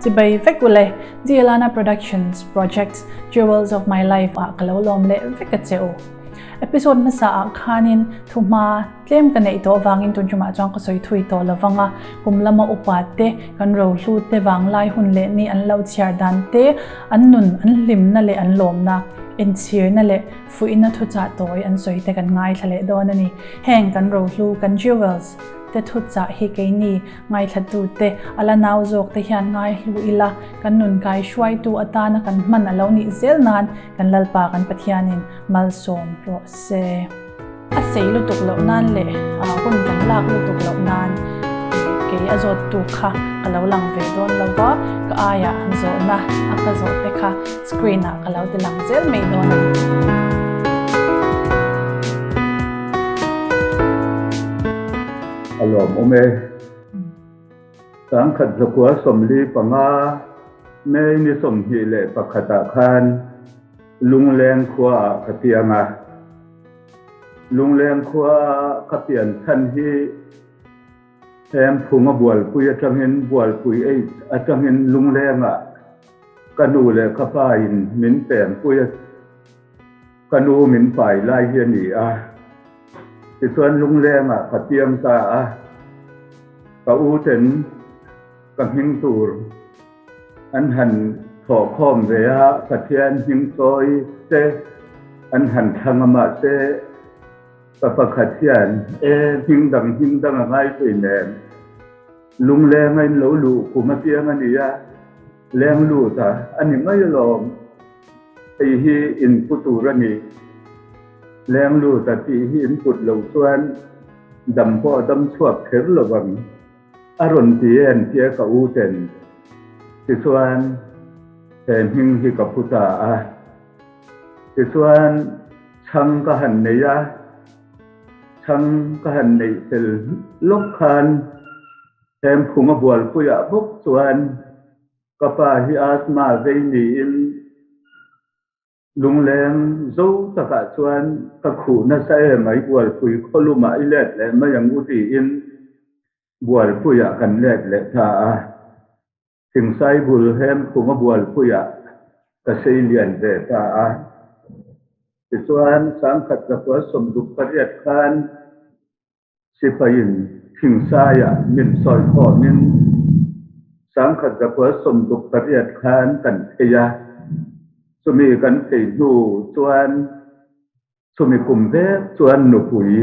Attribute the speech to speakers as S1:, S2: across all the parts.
S1: Chibai vek ule, Dialana Productions Project Jewels of My Life ah ka lo lawm leh vek a che u. Episode hmasa ah khanin thuhma tlem ka neih tawh avangin tun tumah chuan ka sawi thui tawh lovang a, kum lama upa te, kan rohlu te vanglai hun leh ni an lo chhiar dan te, an nun, an hlimna leh an lawmna, inchhirna leh fuihna thuchah tawi an sawi te kan ngaithla leh dawn a ni. Heng kan rohlu, kan jewels te thuchah hi keini ngaithla te, a la nau zawk te hian ngaihlu ila, kan nun kai hruaitu atana kan hman a lo nih zel nan kan Lalpa kan Pathianin malsawm rawh se. A sei lutuk loh nan leh hun kan lak lutuk loh nan kei a zawttu kha ka lo lang ve dawn lo va, ka aiah zawhna a ka zawh te kha screen ah ka lo ti lang zel mai dawn a ni.
S2: A lawmawm e. Sangkhat zakua 45 May ni 21 ah khan Lungleng khua ah ka piang a. Lungleng khua ka pian chhan hi Hem phunga bualpui atangin bualpui eight atangin Lungleng ah ka nu leh ka pa in min pengpui a, ka nu min pai lai hi a ni a. Tichuan Lungleng ah ka piang ta a, ka u ten ka hming tur an han thawhkhawm ve a, Pathian hming chawi te an han thlang a mahse pa pakhat hian e hming dang hming dang a ngai hlui nen Lungleng a in lo luh kum a piang a ni a, leng lut a a ni mai alawm, hei hi in pu tur a ni, leng lut a tih hi in put lo chuan dam pawh a dam chhuak kher lo ang. A rawn ti em tia ka u ten tichuan he hming hi ka pu ta a. Tichuan chhang ka han nei a, chhang ka han neih fel lawk khan Hemphunga bualpuiah bawk chuan ka pa hi asthma vei niin Lungleng zo takah chuan ka khuh nasa em ai Bualpui khawlumah i let leh mai ang u tiin Bualpuiah kan let leh ta a. Thingsai bul hem khuma Bualpuiah ka sei lian ve ta a. Tichuan 1968 khan Sipaiin Thingsaiah min sawi khawmin 1968 khan kan phei a, chumi kan phei hnu chuan chumi kum vek chuan nupui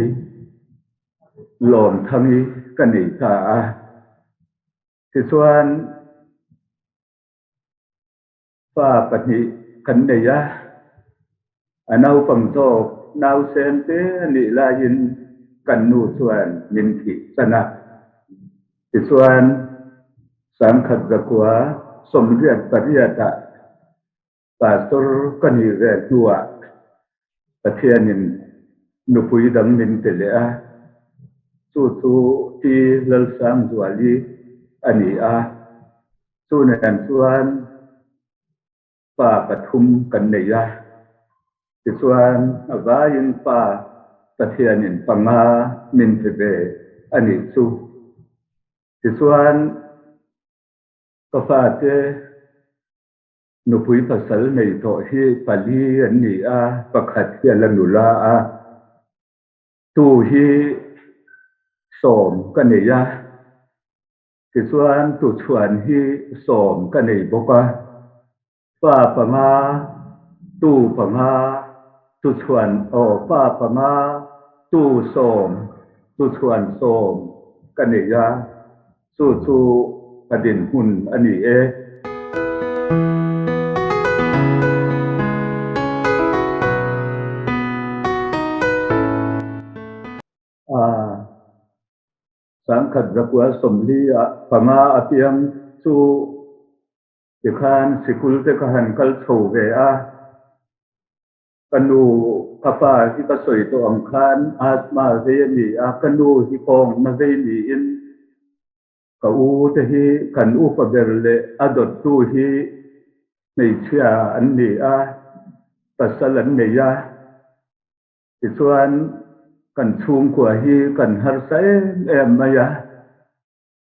S2: Lawmthangi ka nei ta a. Tichuan Fa pahnih kan nei a, a naupang zawk nausen te a nih laiin kan nu chuan min thih chan a. Tichuan, 1988 ah pastor ka nih ve hnuah Pathianin nupui dang min pe leh a, chu chu Pi Lalsangzuali a ni a. Chu nen chuan pa pathum kan nei a, tichuan a vaiin pa Pathianin panga min pe ve a nih chu. Tichuan ka fate nupui pasal nei tawh hi pali an ni a, pakhat hi a la nula a. Tu hi 10 ka nei a. Tichuan tuchhuan hi 10 ka nei bawk a, pa panga, tu panga, tuchhuan aw pa panga, tu 10, tuchhuan 10 ka nei a, chu chu ka dinhmun a ni e. A. 1945 a piang chu tikhan sikul te ka han kal chho ve a, ka nu ka pa hi ka sawi tawh ang khan asthma vei a ni a, ka nu hi kawngna vei niin ka u te hi kan upa ber leh a dawttu hi hmeichhia an ni a, pasal an nei a. Tichuan, kan chhungkua hi kan harsa em em mai a,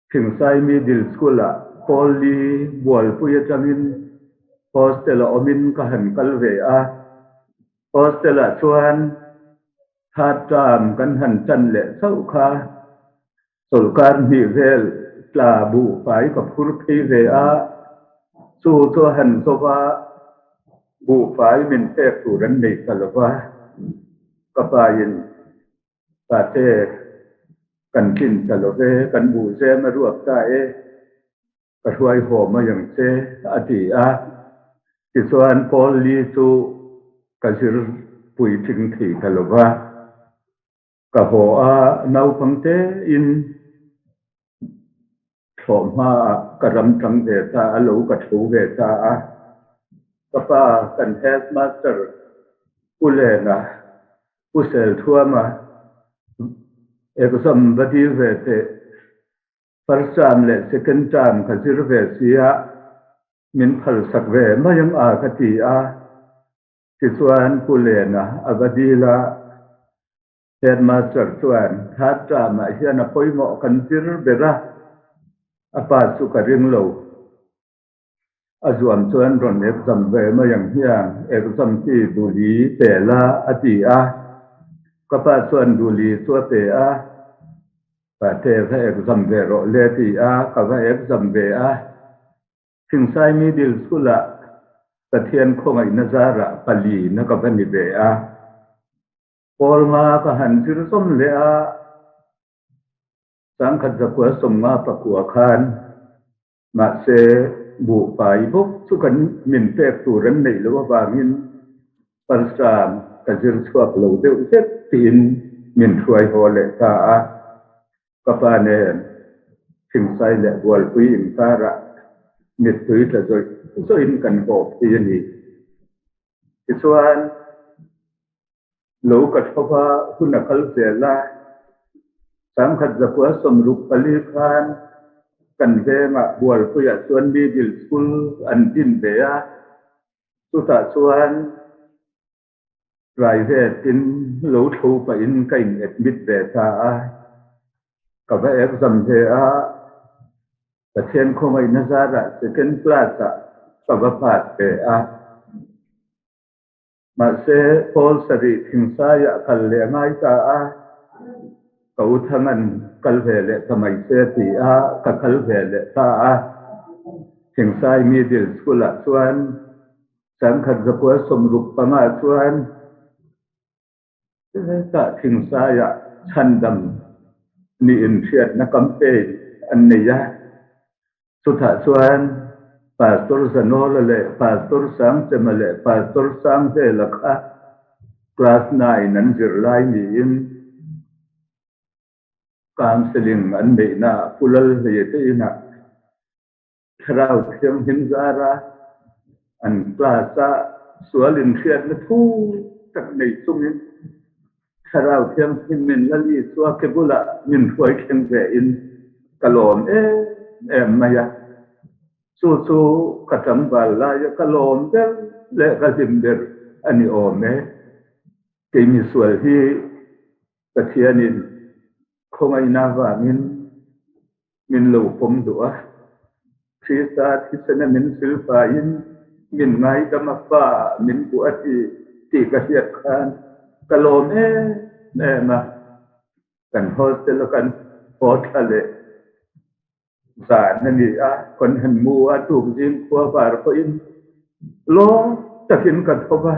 S2: Thingsai Middle School-ah Pawl li bualpui atangin hostel-a awmin ka han kal ve a. Hostel-ah chuan third term kan han tan leh chauh kha. Chawlhkar hnih vel tla buhfai ka phur phei ve a, chu chu a han zawp a, buhfai min pek tur an nei ta lo va, ka pain Pate kan tlin ta lo ve, kan buhzem a ruak ta e, ka hruai haw mai ang che a ti a. Tichuan Paul Li chu ka zir puitling thei ta lo va. Ka haw a, naupang tein thlawh hmaah ka ram tang ve ta a, lo ka tho ve ta a. Ka pa kan headmaster Pu Lena, Pu Selthuama exam va dil ve teh, first term leh second term ka zir ve sia, min phalsak ve mai ang a ka ti a. Tichuan Pu Lena a va dil a, Headmaster chuan third term ah hian a pawimawh kan zir ber a, a pa chu ka ring lo. A zuam chuan rawn exam ve mai ang hian exam chi Duli pe la a ti a, ka pa chuan Duli chu a pe a, Pate va exam ve rawh le a ti a, ka va exam ve a. Thingsai Middle School-ah Pathian khawngaihna zarah palina ka va ni ve a. Pawl nga ka han zir zawm leh a, sangkhat zakua sawmnga pakua khan mahse buhfai bawk chu kan min pek tur an neih loh avangin Palsam ka zir chhuak lo deuh zet tiin min hruai haw leh ta a. Ka pa nen Thingsai leh Bualpui inkarah mittui tla zawih zawihin kan haw phei a ni. Tichuan, lo ka thova hun a kal zel a, sangkhat zakua 64 khan kan vengah Bualpuiah chuan Middle School an din ve a, chutah chuan Private in lo tho pahin ka in admit ve ta a, ka va exam ve a, Pathian khawngaihna zarah second class ah ka va pass ve a. Mahse Paul sarih thingsaiah kal leh a ngai ta a, ka u Thangan kal ve leh ta mai se a ti a, ka kal ve leh ta a. Thingsai Middle School ah chuan Sangkhat 165 chuan hetah Thingsaiah chhandam nih inhriatna campaign an nei a, chutah chuan Pastor Zanawla leh Pastor Sangchema leh Pastor Sangvela kha class nine an zirlai niin counselling an neihnaah Pu Lalhleia te inah Thlarau Thianghlim zara an class-a sual inhriatna thu tak nei chungin Thlarau Thianghlim min la li chu a ke bulah min hruai thleng ve in ka lawm em em mai a. Chu chu ka tlangval laia ka lawm ber leh ka hlim ber a ni awm e. Kei misual hi Pathianin khawngaihna vangin min lo pawm duh a, Krista thisena min silfaiin min ngaidam a fa min buh a ti tih ka hriat khan ka lawm em em a, kan hostel a kan haw thla leh zan a ni a, kan han mu a, tuk zing khua var pawhin lawm takin ka tho va.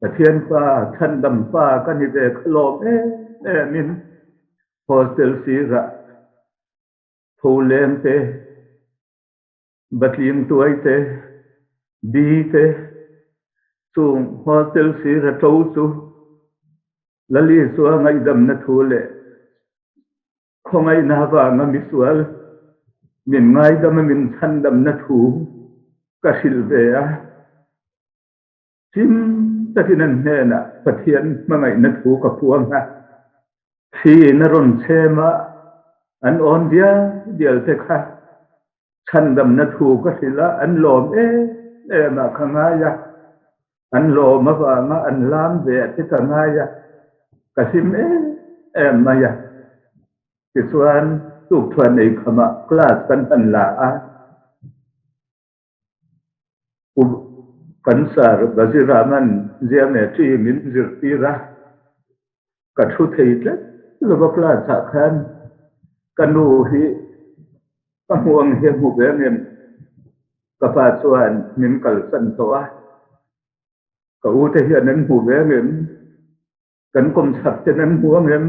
S2: Pathian fa, chhandam fa ka ni ve kha lawm em em in hostel sirah tho leng te, batling tuai te, bi te chung hostel sira to chu Lali chua ngaihdamna thu leh khawngaihna vanga misual min ngaidama min chhandamna thu ka hrilh ve a. Hlim takin an hnenah Pathian hmangaihna thu ka puang a, thliin a rawn chhem a, an awn dial dial te kha chhandamna thu ka hrilh a, an lawm em em ah ka ngai a, an lawm avanga an lam ve ah te ka ngai a, ka hlim em em mai a. Tichuan, tukthuan ei khamah class kan han la a. Pu kan Sir Baziraman Geometry min zirtir a, ka thu thei tlat lova class ah khan ka nu hi ka hmuh ang hi a hmu ve ang em? Ka pa chuan min kalsan tawh a, ka u te hian an hmu ve ang em? Kan kawmchhak ten an hmu ang em?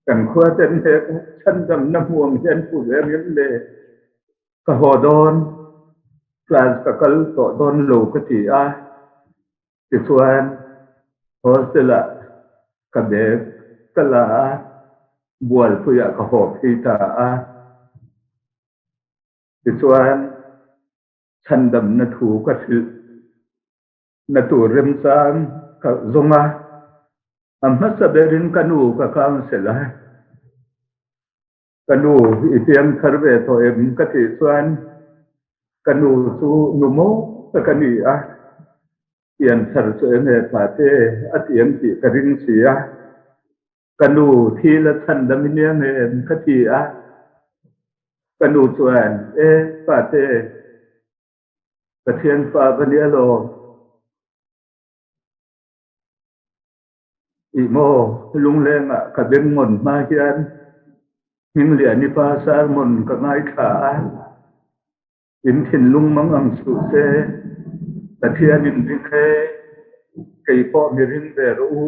S2: Kan khua ten he chhandamna hmu ang hi an hmu ve ang em le? Ka haw dawn, class ka kal tawh dawn lo ka ti a, tichuan hostel ah ka bag ka la a, Bualpuiah ka haw phei ta a. Tichuan chhandamna thu ka hrilh na tur remchang ka zawng a, a hmasa berin ka nu ka counsel a, ka nu i piang thar ve tawh em ka tih chuan ka nu chu nu maw tak a ni a, pian thar chu eng nge pa te a ti em tih ka ring si a, ka nu thil a chhandam i nia nge em ka ti a, ka nu chuan e pa te Pathian fa va nia lawm. Ih maw, lunglengah ka beng ngawn hma hian Hmingliani pa sermon ka ngaithla a, in thinlung mang ang suh se, Pathian in ring e, kei pawh mi ring ve rawh u.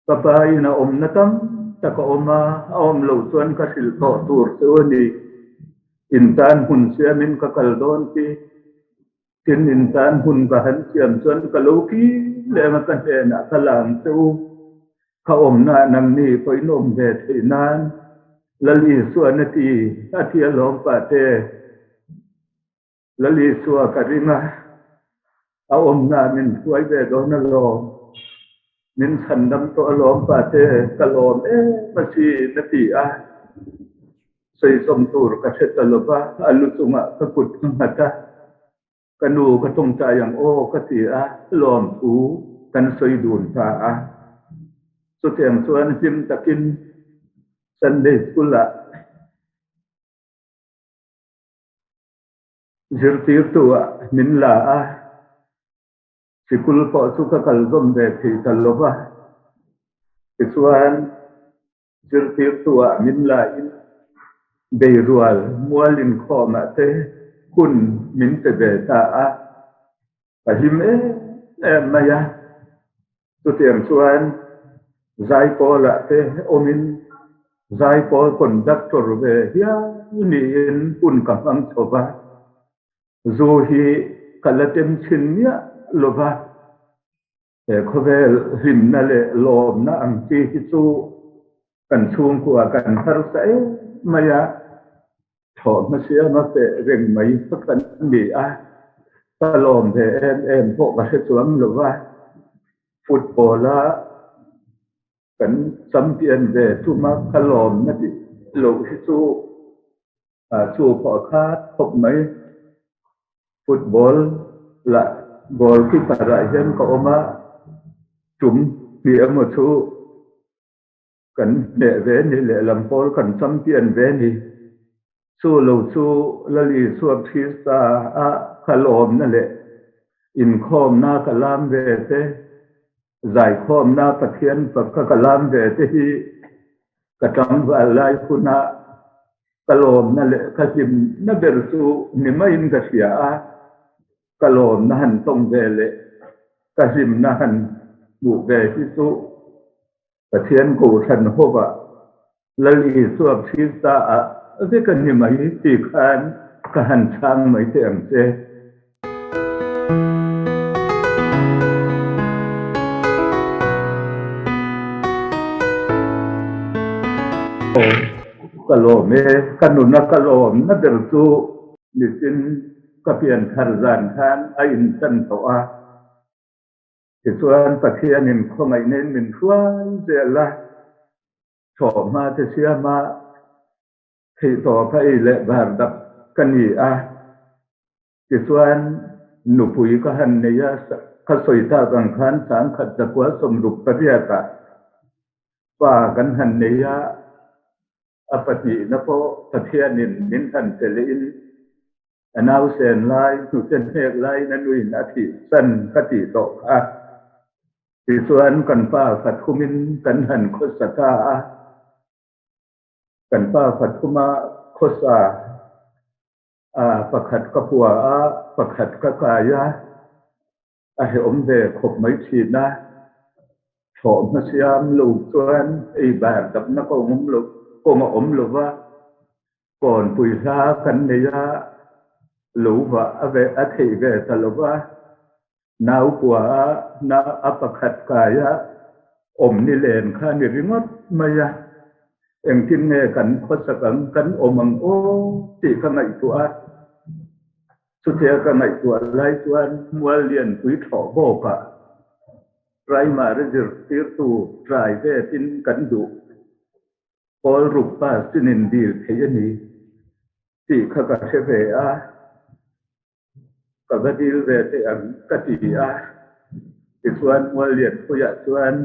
S2: Ka pa in a awmna tam tak a awm a, a awm loh chuan ka hrilh tawh tur chu a ni. In tan hmun siamin ka kal dawn khi. Tin, in tan hmun ka han siam chuan ka lo ki leng a, ka hnenah ka lang che u. Ka awmna ah nangni pawh in awm ve theih nan Lal Isuan a ti, a ti alawm pate. Lal Isua ka ring a, a awmna min hruai ve dawn alawm. Min chhandam tawh alawm pate, ka lawm em asin a ti a. Sawisawm tur ka hre ta lova, a lu chungah ka kut ka nghat a, ka nu ka tawngtai ang aw ka ti a, lawmthu kan sawi dun ta a. Chutiang chuan hlim takin Sunday School-ah Zirtirtu ah min la a, sikul pawh chu ka kal zawm ve thei ta lo va. Tichuan, zirtirtu ah min la in beirual mual inkhawm ah te hun min pe ve ta a, ka hlim em em mai a. Chutiang chuan Zaipawl ah te awmin Zaipawl conductor ve hial niin hun ka hmang chho va, zu hi ka la tem chhin miah lo va, he khawvel hlimna leh lawmna ang chi hi chu kan chhungkua kan harsa em mai a. Thawh hmasiama feh reng mai kha kan ni a, ka lawm ve em em pawh ka hre chuang lo va, football a kan champion ve tuma ka lawm na tih loh hi chu chu pawh kha khawp mai. Football lah goalkeeper ah hian ka awm a, tum hnih emaw chu Kan hneh ve ni lehlam pawl kan champion ve ni. Chu lo chu Lal Isua Krista a ka lawmna leh inkhawmna ka lam ve te, zaikhawmna Pathian faka ka lam ve te hi ka tlangval lai huna ka lawmna leh ka hlimna ber chu ni maiin ka hria a, ka lawmna han tawng ve leh ka hlimna han hmuh ve hi chu Pathian Kohhran hovah Lal Isua Krista ah vek a ni mai ti khan ka han chhang mai teh ang che. Aw, ka lawm e, ka nuna ka lawmna ber chu nichin ka pianthar zan khan a intan tawh a. Tichuan Pathianin khawngaihnain min hruai zel a, thawhhma te siama theihtawp a ei leh bar dak ka ni a. Tichuan nupui ka han nei a, ka sawi tak ang khan sangkhat zakua 68 ah pa kan han nei a, a pahnihna pawh Pathianin min han pe lehin. A nausen lai, hnute hnek laiin a nuin a thih san ka tih tawh kha. Tichuan kan pa fathumin kan han khawsa ta a. Kan pa fathuma khawsa a pakhat ka pua a, pakhat ka kai a. A hrehawm ve khawp mai thin a, thlawh hmasiam lo chuan ei bar damna ka awm lo, kawng a awm lo va, kawnpui hla kan nei a, lo vah a ve a theih ve ta lo va, naupua a na a pakhat kai a awm ni len kha a ni ringawt mai a, engtin nge kan khawsak ang, kan awm ang aw tih ka ngaihtuah a. Chutia ka ngaihtuah lai chuan mual lianpui thlawh bawkah primary zirtirtu private in kan duh pawl ruk pass chin in dil theih a ni tih kha ka hre ve a, ka va dil ve teh ang ka ti a. Tichuan mual lianpuiah chuan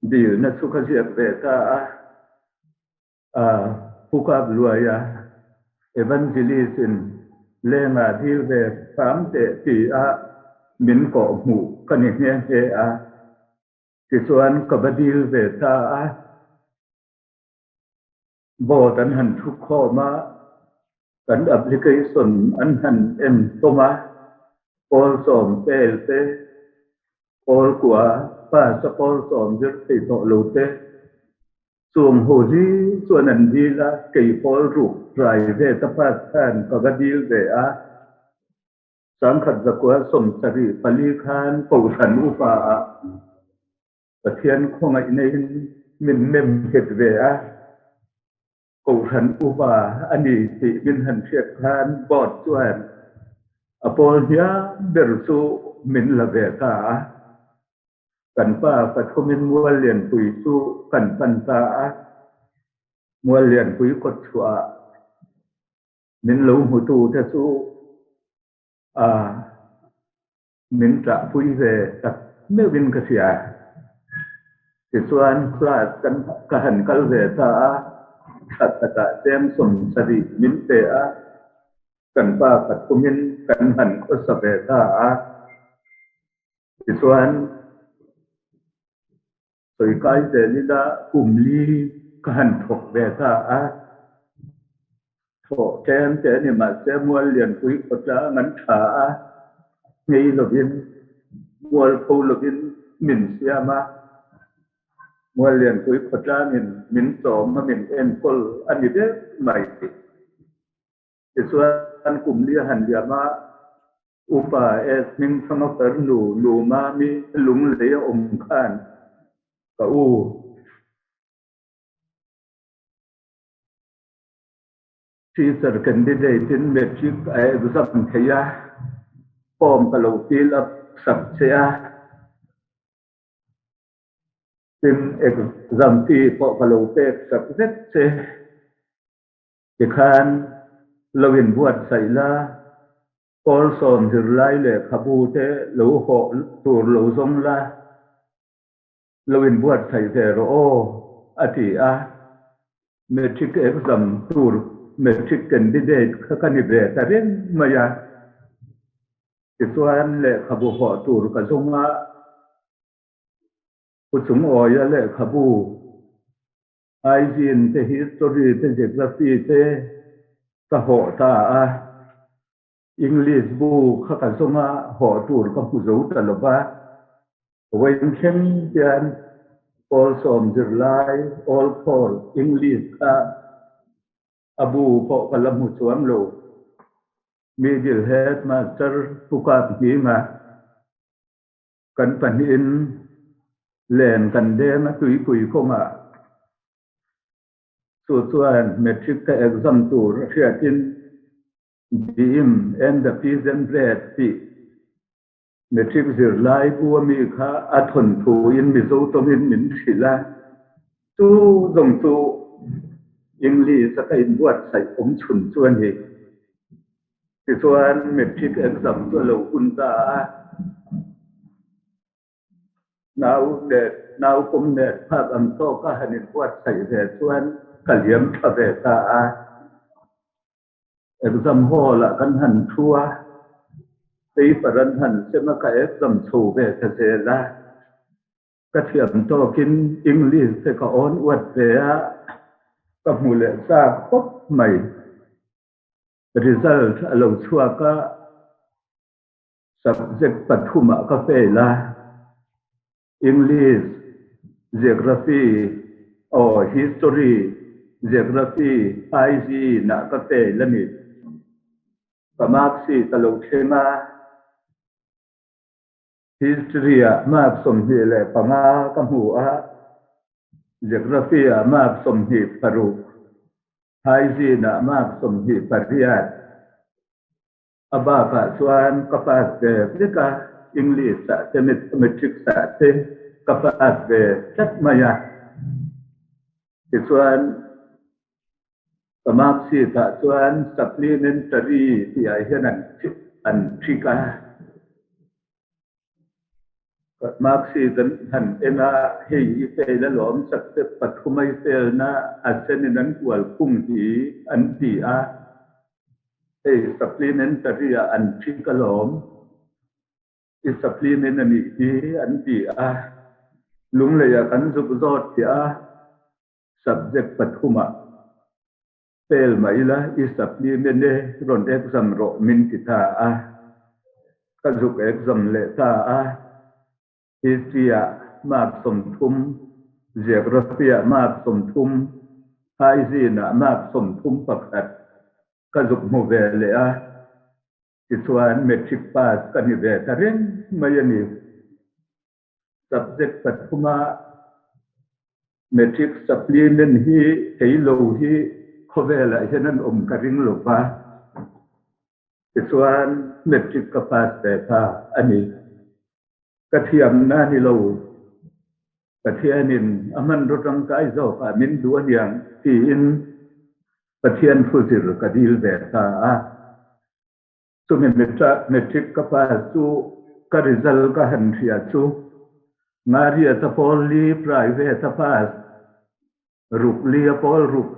S2: dilna chu ka ziak ve ta a. A Pukap luaia Evangelist in lenga dil ve hram teh ti a min kawh hmuh ka ni nghe nghe a, tichuan ka va dil ve ta a. Board an han thu khawm a, kan application an han en hlawm a, pawl sawm fail te, pawl kua pass a pawl sawm zir thei tawh lo te, Chung ho hi chuan an dil a, kei pawl ruk private a pass khan ka va dil ve a. Sangkhat zakua 74 khan Kohhran upa ah Pathian khawngaihna in min nem nghet ve a. Kohhran upa a ni tih min han hriat khan board chuan a pawl hniam ber chu min la ve ta a. Kan pa pathumin mual lianpui chu kan pan ta a, mual lianpui kawt chhuah min lo hmutu te chu a min ṭahpui ve tak meuhin ka hria. Tichuan class kan ka han kal ve ta a, thla khatah cheng 70 min pe a, kan pa pathumin kan han khawsa ve ta a. Tichuan, sawi kai zel ila kum li ka han thawk ve ta a, thawh tlem te a ni mahse mual lianpui khawtlang an tha a, nghei lovin, mual pho lovin min siam a, mual lianpui khawtlangin min chawm a min enkawl a ni vek mai. Tichuan, kum li a han liam a, Upa S. Hmingthanga farnu nu Mami lunglei a awm khan ka u. Teacher candidate in matric a exam thei a, form ka lo fill up sak che a, tin exam fee pawh ka lo pek sak vek che. Tikhan lo inbuatsaih la, pawl sawm zirlai lehkhabu te lo hawh tur lo zawng la, lo inbuatsaih ve rawh aw, a ti a. Matric exam tur matric candidate kha ka ni ve ta reng mai a. Tichuan lehkhabu hawh tur ka zawng a, Pu Chungawia lehkhabu Hygiene te, History te, Geography te ka hawh ta a, English bu kha ka zawng a, hawh tur ka hmu zo ta lo va. Vawiin thleng hian pawl sawm zirlai, all four, English kha a bu pawh ka la hmu chuang lo. Middle Headmaster Pu Kap Hninga Kan pahnihin len kan deng a tuipui kawngah chu chuan matric ka exam tur a hriatin Bim and the Peasant Bread tih matric zirlai bu ami kha a thawnthu in Mizo tawngin min hrilh a, chu zawng chu English a ka inbuatsaih awm chhun chu a ni. Tichuan matric exam chu a lo hun ta a, nau leh nau pawm leh phak ang tawk a han inbuatsaih ve chuan ka liam tha ve ta a. Exam hall ah kan han thu a, paper an han sem a ka exam chho ve ta zel a. Ka thiam tawkin English te ka awn uat ve a, ka hmu leh chak khawp mai. Result a lo chhuak a, subject pathumah ka fail a. English, Geography, aw History, Geography, IG nah ka fail a ni. Ka mark sheet a lo thleng a, History ah mark 25 ka hmu a, Geography ah mark 26, Hygiene ah mark 28. A bakah chuan ka pass ve vek a, English ah te Mathematics ah te ka pass ve tlat mai a. Tichuan ka mark sheet ah chuan supplementary tih ah hian an tick a. Mark sheet an han en a, hei i fail alawm subject pathum a i fail na a senin an kual khung hi an ti a. Hei supplementary ah an ṭhik alawm, i supplement a nih hi an ti a, lunglei ah kan zuk zawt chiah a, subject pathum ah fail mah ila i supplement e rawn exam rawh min ti ta a, ka zuk exam leh ta a, History ah mark 30, Geography ah mark 30, Hygiene ah mark 31 ka zuk hmu ve leh a, tichuan Matric pass ka ni ve ta reng mai a ni. Subject pathuma Matric supplement hi kei lo hi khawvelah hian an awm ka ring lo va, tichuan Matric ka pass ve ta a ni. Ka thiamna ni lo, Pathianin a hmanraw tangkai zawkah min duh aniang tiin Pathian thu zir ka dil ve ta a. Chumi matric ka pass chu ka result ka han hria chu Ngariata pawl li private a pass, ruk li a pawl ruk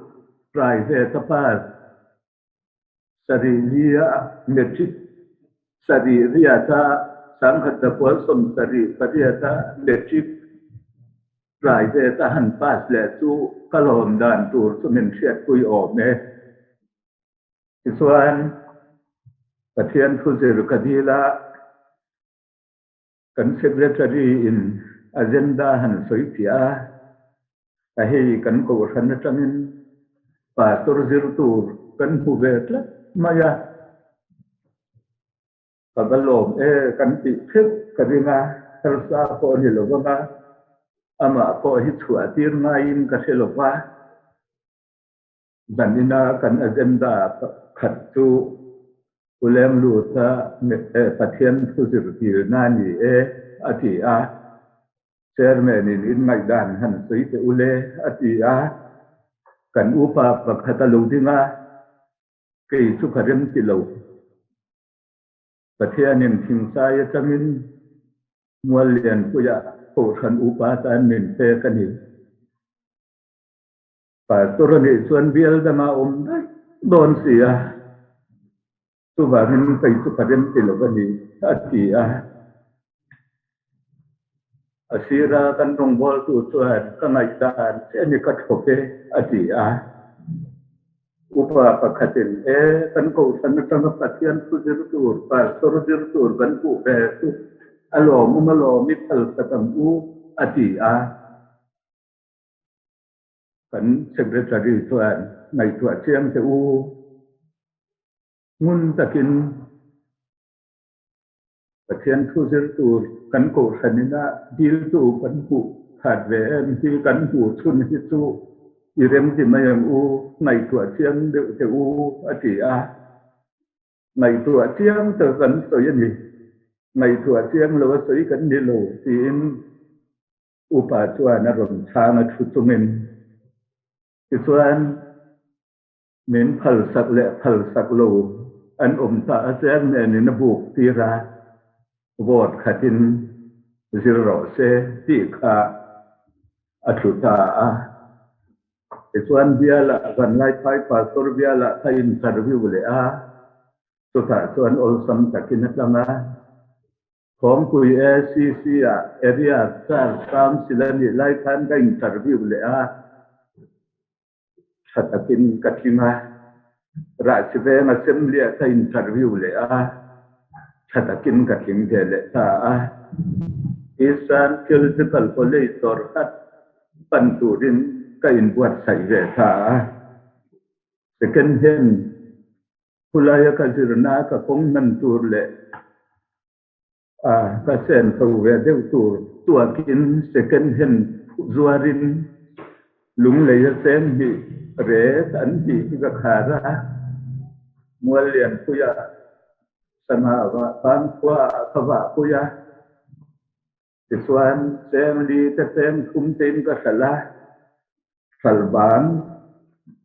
S2: private a pass, Sarih lia matric sarih riata sangkhat zakual 78 matric private a han pass leh chu ka lawm dan tur chu min hriatpui awm e. Tichuan Pathian thu zir ka dil a, kan secretary in agenda han sawi phiah a, A hei kan kohhran atangin pastor zir tur kan hmu ve tlat mai a, ka va lawm e kan tih theuh ka ring a, harsa pawh a ni lo vang a, amah pawh hi chhuah tir ngaiin ka hre lo va, zanina kan agenda khat chu U Lengluta Pathian thu zirtirna a ni e a ti a. Chairman in in ngaihdan han sawi teh u le a ti a, kan upa pakhat a lo ding a, kei chu ka rem ti lo. Pathianin thingsai atangin Muallianpuia Kohhran upa tan min pek a ni. Pastor a nih chuan bial dangah awm daih dawn si a, chuvangin kei chu ka rem ti lo a ni, a ti a. A sira kan rawngbawltu chuan ka ngaihdan che a ni ka thlawp e, a ti a. Upa pakhatin, E, kan kohhran atanga Pathian thu zir tur, pastor zir tur kan puh ve chu a lawmawm alawm i phalsak ang u, a ti a. Kan Secretary chuan ngaihtuah chiang teh u, ngun takin Pathian thu zir tur kan kohhran ina diltu kan hmuh khat ve em hi kan hmuh chhun hi chu i remti mai ang u, ngaihtuah chiang deuh teh u a ti a. Ngaihtuah chiang tak kan sawi a ni, ngaihtuah chiang lo a sawi kan ni lo tiin Upa chuan a rawn chhang a thu chungin tichuan min phalsak leh phalsak lo an awm ta a chairman in a buk tir a, vote khatin zir rawh se tih kha a thlu ta a. Tichuan bialah Vanlaiphai Pastor bialah ka interview leh a, chutah chuan awlsam takin a tlang a. Thawngpui ACC ah Area Charge Council a nih lai khan ka interview leh a, tha takin ka tling a. Rahsiveng Assembly ah ka interview leh a, tha takin ka tling ve leh ta a. Eastern Theological College dawrkhat pan turin ka inbuatsaih ve ta a. Second hand khulaia ka zirna ka kawng hman tur leh ka sen tho ve deuh tur tuakin second hand zuarin lunglei a cheng hnih ret an tih hi ka khar a. Muallianpuia sangha vah tan khua ah ka vahpui a. Tichuan, cheng li te cheng thum tein ka hralh a, hralh ban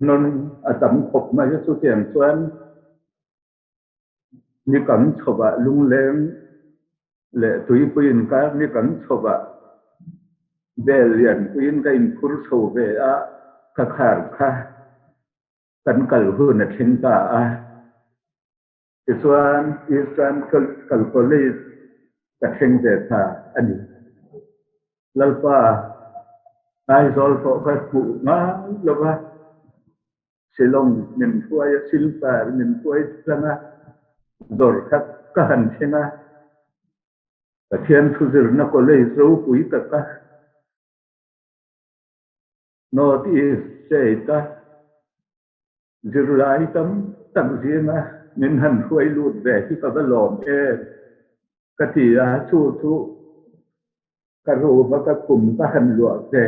S2: hnawn a tam khawp mai a. Chutiang chuan ni kan chhovah lungleng leh tuipuiin kar ni kan chhovah bel lianpuiin ka inphur chho ve a, ka khar kha kan kal hun a thleng ta a. Tichuan, Eastern Kal College ka thleng ve tha a ni. Lalpa, Aizawl pawh ka hmuh ngai lo va, Shillong min hruai a, Silchar min hruai tlang a, dawr khat ka han thleng a, Pathian thuzirna college ropui taka North East State-a Zirlai tam tak zinga min han hruai lut ve hi ka va lawm em ka ti a, chu chu ka room a ka khum ka han luah ve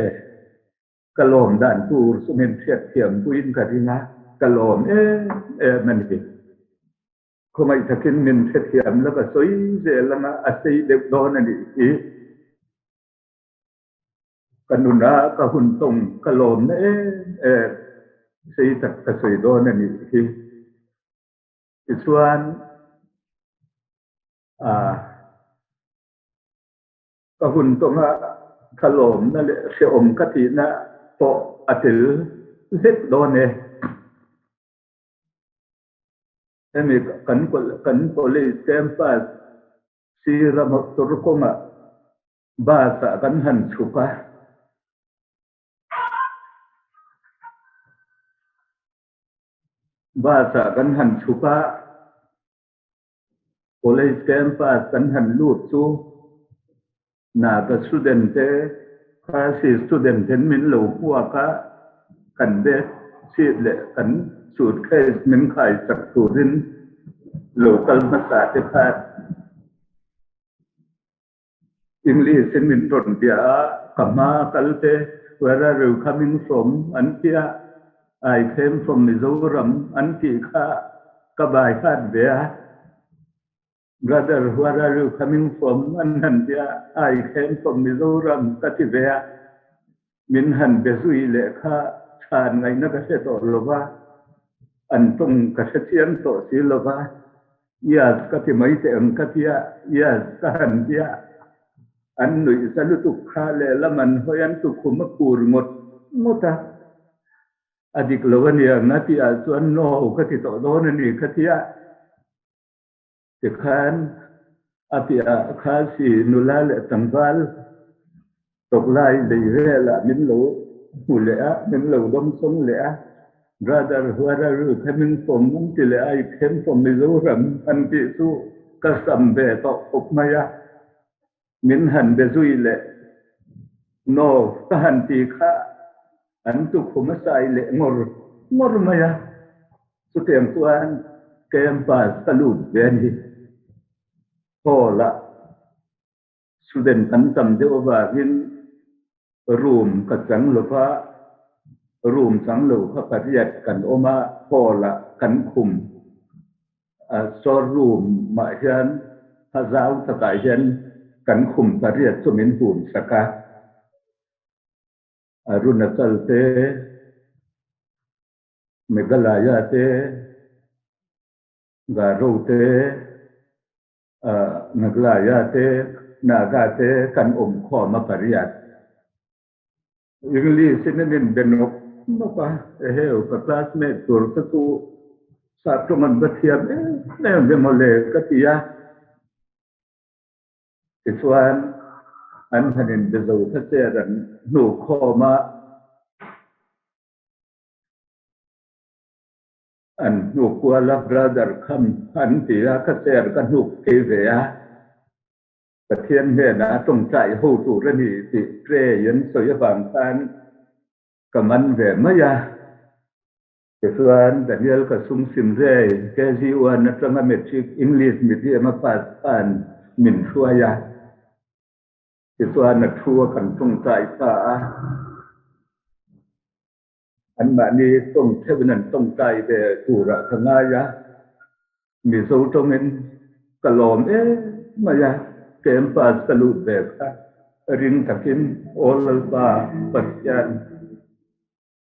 S2: ka lawm dan tur chu min hriatthiam puiin ka ring a, ka lawm em em a ni. Khawngaih takin min hrethiam la ka sawi zel anga a sei deuh dawn a nih hi. Ka nuna ka hun tawng ka lawmna em em sei tak ka sawi dawn a nih hi. Tichuan ah ka hun tawnga ka lawmna leh hrehawm ka tihna pawh a tel vek dawn e. Hemi kan kan college campus sira motor kawngah Bus ah kan han chhuk a. Bus ah kan han chhuk a, college campus kan han lut chu Naga student te, Khasi student ten min lo puak a, kan bag sheet leh kan suitcase min khai chak turin lo kal hmasa te khan English in min rawn bia a, ka hma kal te where are you coming from an ti a, I came from Mizoram an tih kha ka bai hat ve a, brother where are you coming from an han ti a, I came from Mizoram ka ti ve a, min han be zui leh kha chhan ngaihna ka hre tawh lo va, an tawng ka hre chiang tawh si lo va. Yes ka ti mai teh ang ka tia, yes ka han tia. An nuih za lutuk kha lehlam an hawi an tukhum a kur ngawt ngawt a. A dik lo a nia nga tih ah chuan no ka ti tawh dawn a ni ka tia. Tikhan a piah kha si nula leh tlangval Tawklai lei velah min lo hmu leh a, min lo dawngsawng leh a, Brother where are you coming from an ti leh a, I came from Mizoram an tih chu ka sam ve tawh khawp mai a, min han be zui leh No ka han ti kha an tukhum a sai leh ngawr ngawr mai a, chutiang chuan campus ka lut ve a ni. Hall ah. Student kan tam deuh avangin room ka chang lo va, room chang lo kha pariat kan awm a, hall ah kan khum a, store room ah hian a zau takah hian kan khum pariat chu min hum sak a, Arunachal te, Meghalaya te, Garo te, Meghalaya te, Naga te kan awm khawm a pariat. English in an inbe nawk nawk a, eheu ka classmate tur te chu sap tawng an va thiam em em ve mawle ka ti a. Tichuan an han inbe zo kha chair an hnuh khawm a. An hnuk kual a, brother kham an ti a, ka chair ka hnuk phei ve a. Pathian hnenah a tawngtai ho tur a ni tih pray an sawi avang khan ka man ve mai a. Tichuan Daniel ka sum sim rei KG1 atanga Matric English medium a pass khan min hruai a. Tichuan a thu a kan tawngtai ta a. Anmahni tawng theuhin an tawngtai ve turah ka ngai a, Mizo tawngin ka lawm em mai a, campus ka lut ve kha ring takin Aw Lalpa Pathian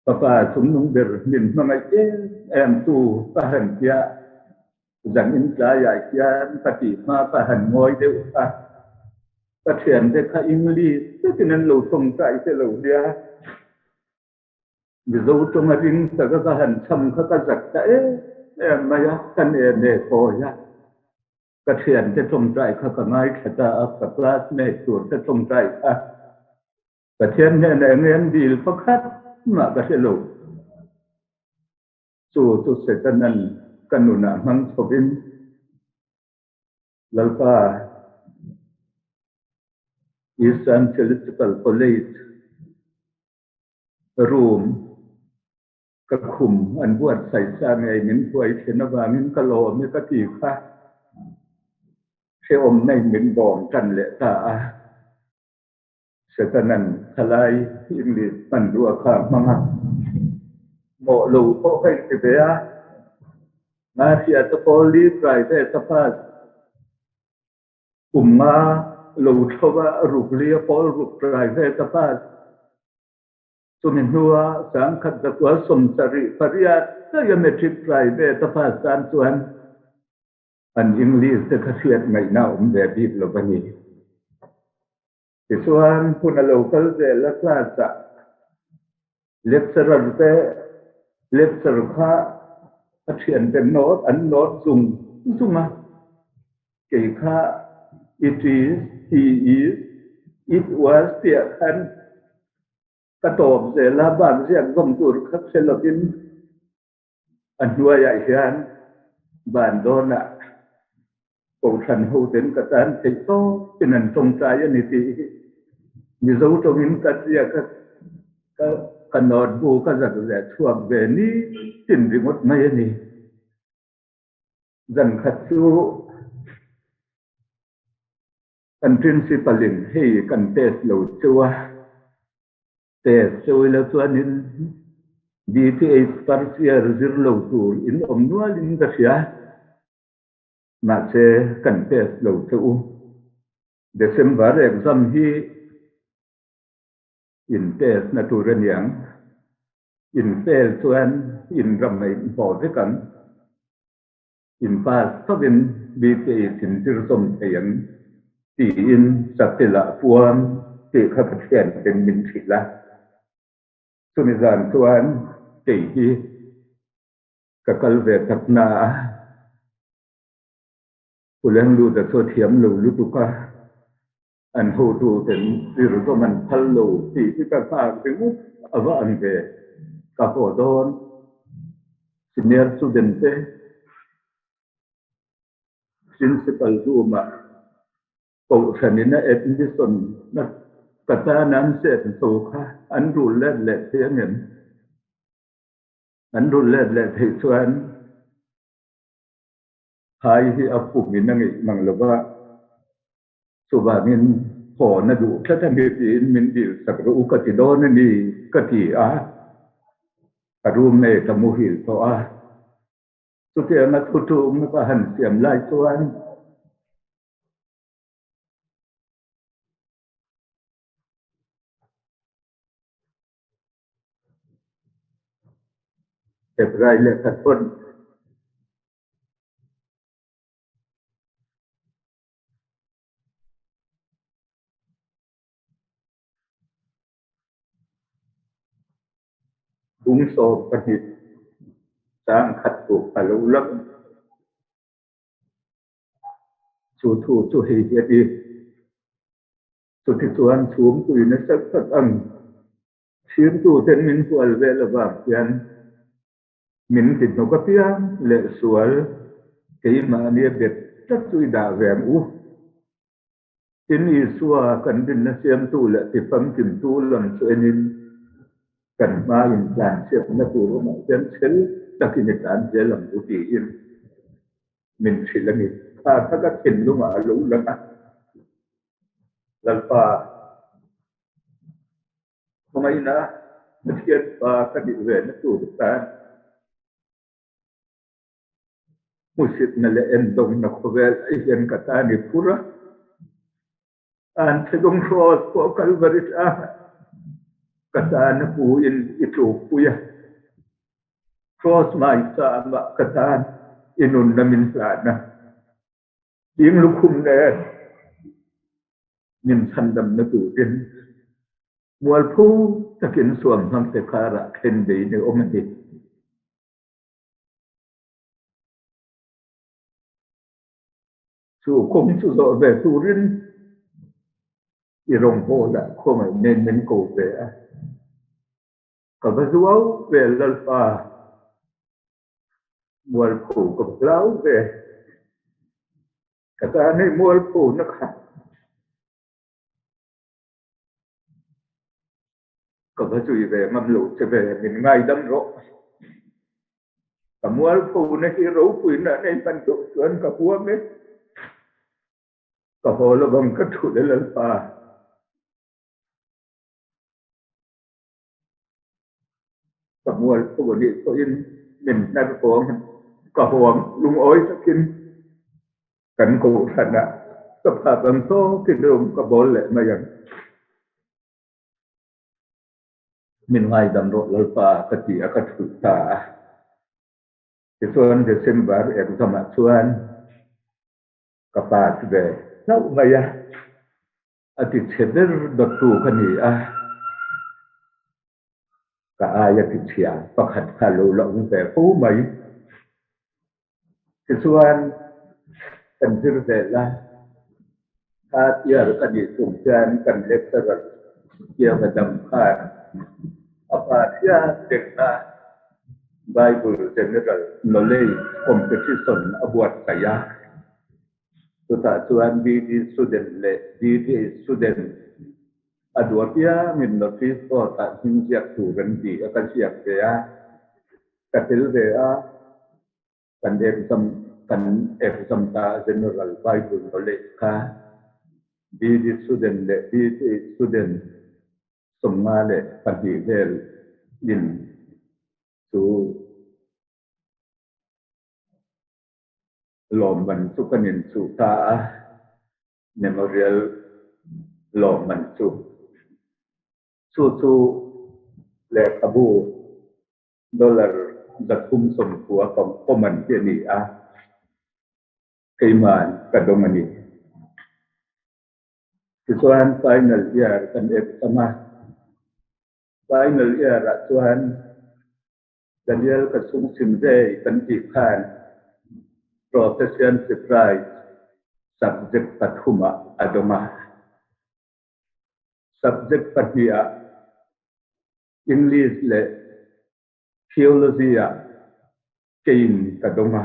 S2: Fapa chungnung ber min hmangaih em em tu ka han tia zan in tlaiah hian ka tih hma ka han ngawi deuh kha ka thiante kha English takin an lo tawngtai te lo nia. Mizo tawnga ring taka ka han cham kha ka zak ta em em mai a, ka ne ne kawi a, ka thiante tawngtai kha ka ngaithla ta a, ka classmate tur te tawngtai kha Pathian hnenah eng nge an dil pakhat mah ka hre lo. Chu chu Setanan ka nunah hmang chhovin Lalpa Eastern Theological College Room ka khum an buatsaih sa ngei min hruai thin avangin ka lawm e ka ti kha hrehawm nei min bawm tan leh ta a. Setanan thalai English hmanrua kha a hmang a, mawh lo pawh ka inti ve a, Ngahriata pawl li private a pass kum nga lo thlo a ruk li a pawl ruk private a pass. Chumi hnua sangkhat zakua 78 daih a matric private a pass tan chuan an English te kha hriat ngaihna a awm ve bik lo a ni. Tichuan hun a lo kal zel a class ah lecturer te lecture kha a thiante note an note zung zung a, kei kha it is, he is, it was tih ah khan ka tawp zel a, bak ziak zawm tur kha hre lovin a hnuaiah hian ban dawnah Kohhran hoten ka tan theih tawpin an tawngtai a ni tih hi Mizo tawngin ka ziak a, ka ka note bu ka zak leh chhuak ve ni tin ringawt mai a ni. Zan khat chu kan principal in hei kan test lo cheu a, Test cheu ila chuanin BTH first year zir lo tur in awm nualin ka hria. Mahse kan test lo che u. December exam hi in test na tur a niang. In fail chuan in ram a inhmawh vek ang. In pass thovin BTH in zir zawm thei ang tiin Sapilah puang tih kha Pathian ten min hrilh a. Chumi zan chuan kei hi Ka kal ve tak na a, Pulengluta chu a thiam lo lutuk a, an hotu ten zir zawm an phal lo tih hi ka nghak ringawt a va ang ve. Ka haw dawn senior student te principal room ah Kohhranin a admission na ka tan an set tho kha an rul let leh thei angem? An rulh let leh theih chuan phai hi a pumin a ngeih mang lo va, chuvangin hawn a duh tlat a ni tiin min dil sak rawh u ka ti dawn a ni ka ti a, ka roommate a muhil tawh a, chutianga thutlukna ka han siam lai chuan Hebrai lehkha thawn. Bu Bung 12 chang khat tu a lo lang. Chu thu chu hei hi a ti. Chutichuan chhungpui nasa tak ang thirtuten min hual vel avang hian min ti hnawk apiang leh sual keimahnia bet tlat chu i dah ve ang u. Tin, Isua kan rinna siamtu leh tifamkimtu lam chu enin kan hmain tlanchhiatna tur awmah hian chhel takin i tlan zel ang u tiin min hrilh a ni. Tha taka thinlungah a lo lang a, Lalpa, khawngaihna Pathian Pa ka nih ve na tur tan Hmuhsitna leh endawngna khawvel ai hian ka tan i phur a, an chhedawng hrawt pawh Kalvari tlangah ka tan a puin i tlukpui a, Kraws maichangah ka tan i nunna min hlan a, ding lukhum nen min chhandamna turin mualpho takin suamhmangte karah khenbein i awm a ni. Chu kawng chu zawh ve turin i rawngbawlah khawngaih nen min ko ve a, ka va zuau ve Lalpa, mualpho ka va hlau ve, ka tan hei mualpho na kha. Ka va zui ve ngam lo che ve, min ngaidam rawh. Ka mualpho na hi ropui na nei hman duh chuan ka huam e. Ka haw lovang ka thulh e Lalpa. Ka mualpho a nih pawhin min hnar huam, ka huam lungawi takin kan kohhranah ka phak ang tawkin rawng ka bawl leh mai ang. Min ngaidam rawh Lalpa ka ti a ka thulh ta a. Tichuan December exam ah chuan ka pass ve hlauh mai a, a ti chhe ber dawttu ka ni a, ka aia ti chhia pakhat kha lo la awm ve fo mai. Tichuan kan zir zel a, third year ka nih chung hian kan lecturer Kianga dam khan a pa hriat rengna Bible General Knowledge Competition a buatsaih a. Chutah chuan BD student leh DD student a duh apiangin notice board-ah hming ziak tur an ti a, ka ziak ve a. Ka tel ve a, kan exam kan exam ta General Bible Knowledge kha BD student leh BA student 52 vel in chu lawmman chu kan inchuh ta a, memorial lawmman chu. Chu chu lehkhabu Dollar 390 pawm an ti a ni a, keiman ka dawng a ni. Tichuan final year kan exam a, final year ah chuan Daniel ka chhungchim vei kan tih khan Proficiency Prize subject pathum ah a dawng a. Subject pahnih ah English leh Theology ah keiin ka dawng a.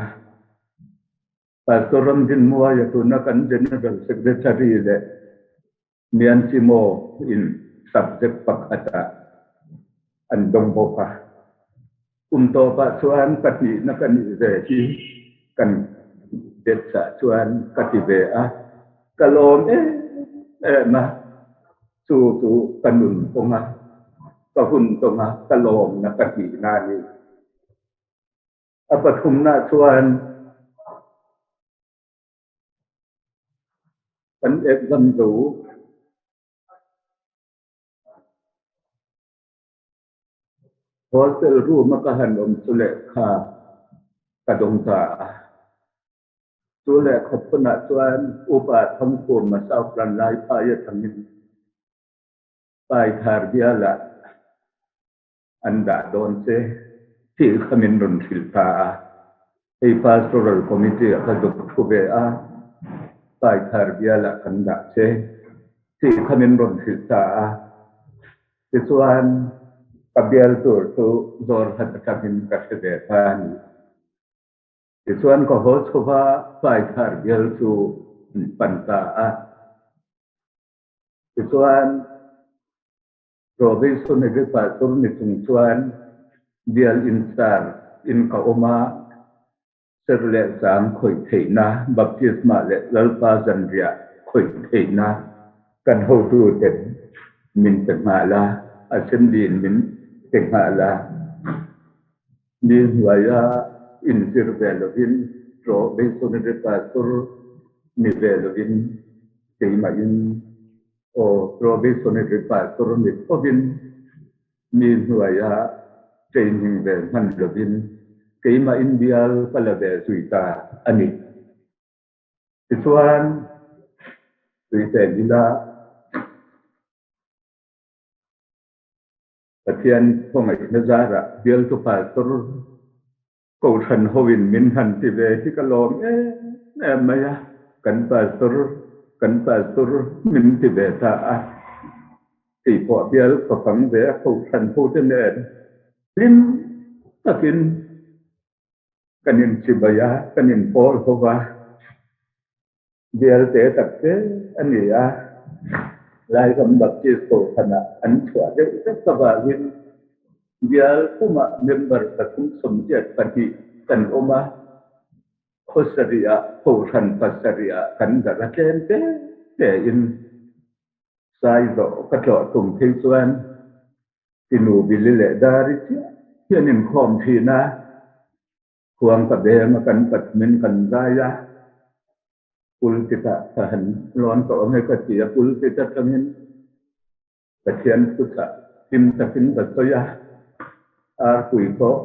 S2: Pastor Ramdinmuaia tuna kan General Secretary leh Mianchimo in subject pakhat ah an dawng bawk a. Kum tawpah chuan pahnihna ka nih ve hi kan batch ah chuan ka ti ve a. Ka lawm em em a. Chu chu ka nun kawnga, ka hun kawnga ka lawmna ka tihna a ni. A pathumna chuan kan exam zo hostel room a ka han awm chu lehkha ka dawng ta a. Chu lehkha phunah chuan Upa Thangkhuma South Ranlai phai atangin Paithar bialah an dah dawn che tih kha min rawn hrilh ta a. Hei Pastoral Committee ah ka zuk thu ve a, Paithar bialah kan dah che tih kha min rawn hrilh ta a. Tichuan ka bial tur chu Zawrhat atangin ka hre ve ta a ni. Tichuan ka haw chhuva Paithar bial chu an pan ta a. Tichuan Probationary Pastor ni chung chuan bial in charge in ka awm a, ser leh sang khawih theihna, baptisma leh Lalpa zanriah khawih theihna kan hotuten min pe nghal a, Assembly in min pe nghal a. Mi hnuaia inzir ve lovin Probationary Pastor ni ve lovin keimahin Aw, probationary pastor ni thovin mi hnuaia training ve hman lovin keimah India ka la ve zui ta a ni. Tichuan, tui pen ila Pathian khawngaihna zarah bialtu pastor Kohhran hoin min han ti ve hi ka lawm em em mai a, kan pastor, kan pastor min ti ve ta a, tih pawh bial ka fang ve a, kohhran hote nen hlim takin kan inchibai a, kan inpawl ho va. Bial te tak te a ni a, Lairam Baptist Kohhranah an chhuah deuh vek avangin bial pumah member 382 kan awm a, khaw sarihah Kohhran pasarihah kan darh a tlem te tein Saizawh ka tlawh tum phei chuan Tinu Bili leh Dari chiah hi an inkhawm thin a. Khuang ka beng a kan pathumin kan zai a, pulpit ah ka han lawn tawh ange ka ti a, pulpit atangin Pathian thuchah hlim takin ka sawi a, arpui pawh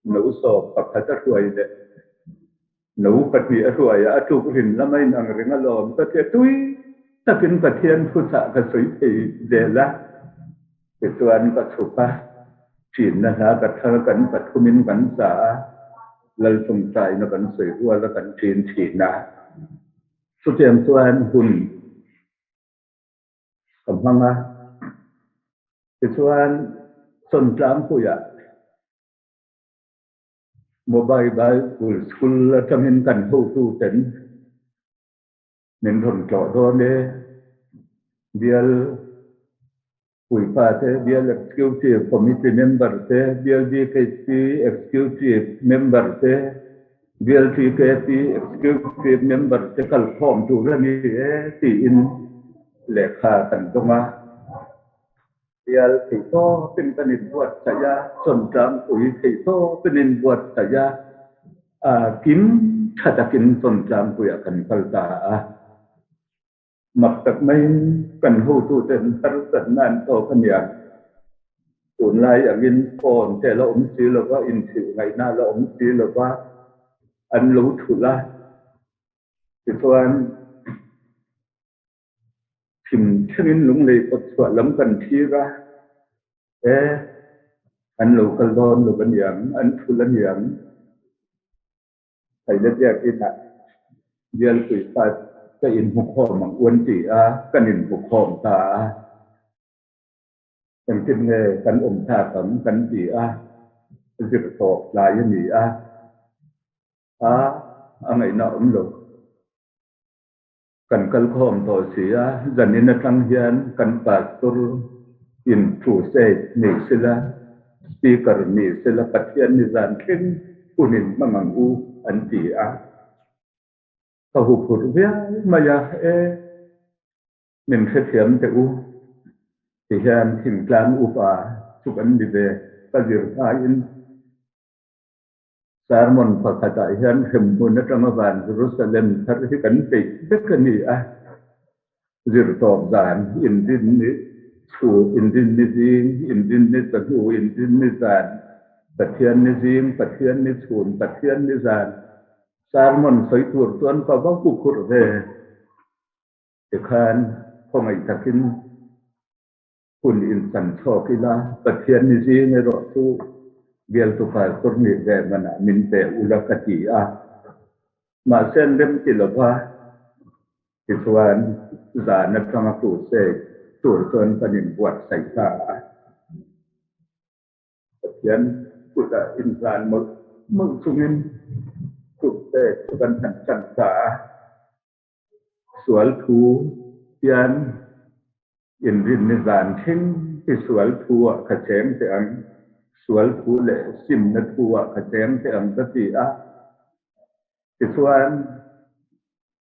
S2: no sawm pakhat a hruai leh no pahnih a hruai a, a tuk rin lama inang reng alawm ka ti a, tui takin Pathian thuchah ka sawi thei zel a. Tichuan ka chhuk a, chinna hla ka thar kan pathumin kan sa a, Laltawngtaina kan sawi rual a kan chin thin a. Chutiang chuan hun ka hmang a, tichuan Sawntlangpuiah Mobile Bible School atangin kan hotuten Min rawn tlawh dawn e. Bial puipa te, Bial Executive Committee member te, Bial BKC Executive member te, Bial TKP Executive member te kalkhawm tur a ni e tiin lehkha kan dawng a. Bial theihtawpin kan inbuatsaih a, Chawntlangpui theihtawpin inbuatsaih a, kim tha takin Chawntlangpuiah kan kal ta a. Mak tak maiin kan hotuten harsatna an tawk a nia. Tunlai angin phone te la awm si lova, inhrilh ngaihna la awm si lova an lo thulh a. Tichuan. Thim thlengin lunglei kawt chhuah lam kan thlir a, e, an lo kal dawn lo aniang, an thul aniang. Thaila biakinah bialpui fa ka inhmukhawm ang u an ti a, kan inhmukhawm ta a. Engtin nge kan awm thlak ang kan ti a, zirtawp tlai a ni a, a a ngaihna a awm lo. Kan kal khawm tawh si a, zanin atang hian kan pastor in crusade ni sila, speaker ni sila Pathian ni zan thleng hun in hmang ang u an ti a. Ka huphurh viau mai a, e min hrethiam teh u tihian thingtlang upa chu kan ni ve ka zir hmain Sermon pakhatah hian hremhmun atanga van Jerusalem thar hi kan peih vek a ni a, zirtawp zan, inrinni chhu, inrinni zing, inrinni chawhnu, inrinni zan, Pathianni zing, Pathianni chhun, Pathianni zan, sermon sawi tur chuan ka va huphurh ve tikhan khawngaih takin. Hun inchan chhawk ila, Pathian ni zing erawh chu bialtu pastor nih ve manah min pe ula ka ti a. Mahse an rem ti lova, tichuan zan atanga crusade tur chuan kan inbuatsaih ta a. Pathian kutah inhlan mawlh mawlh chungin crusade chu kan han chan ta a. Sual thu hian inrinni zan thleng hi sual thu ah ka cheng teh ang, sual thu leh simna thu ah ka cheng teh ang ka ti a. Tichuan,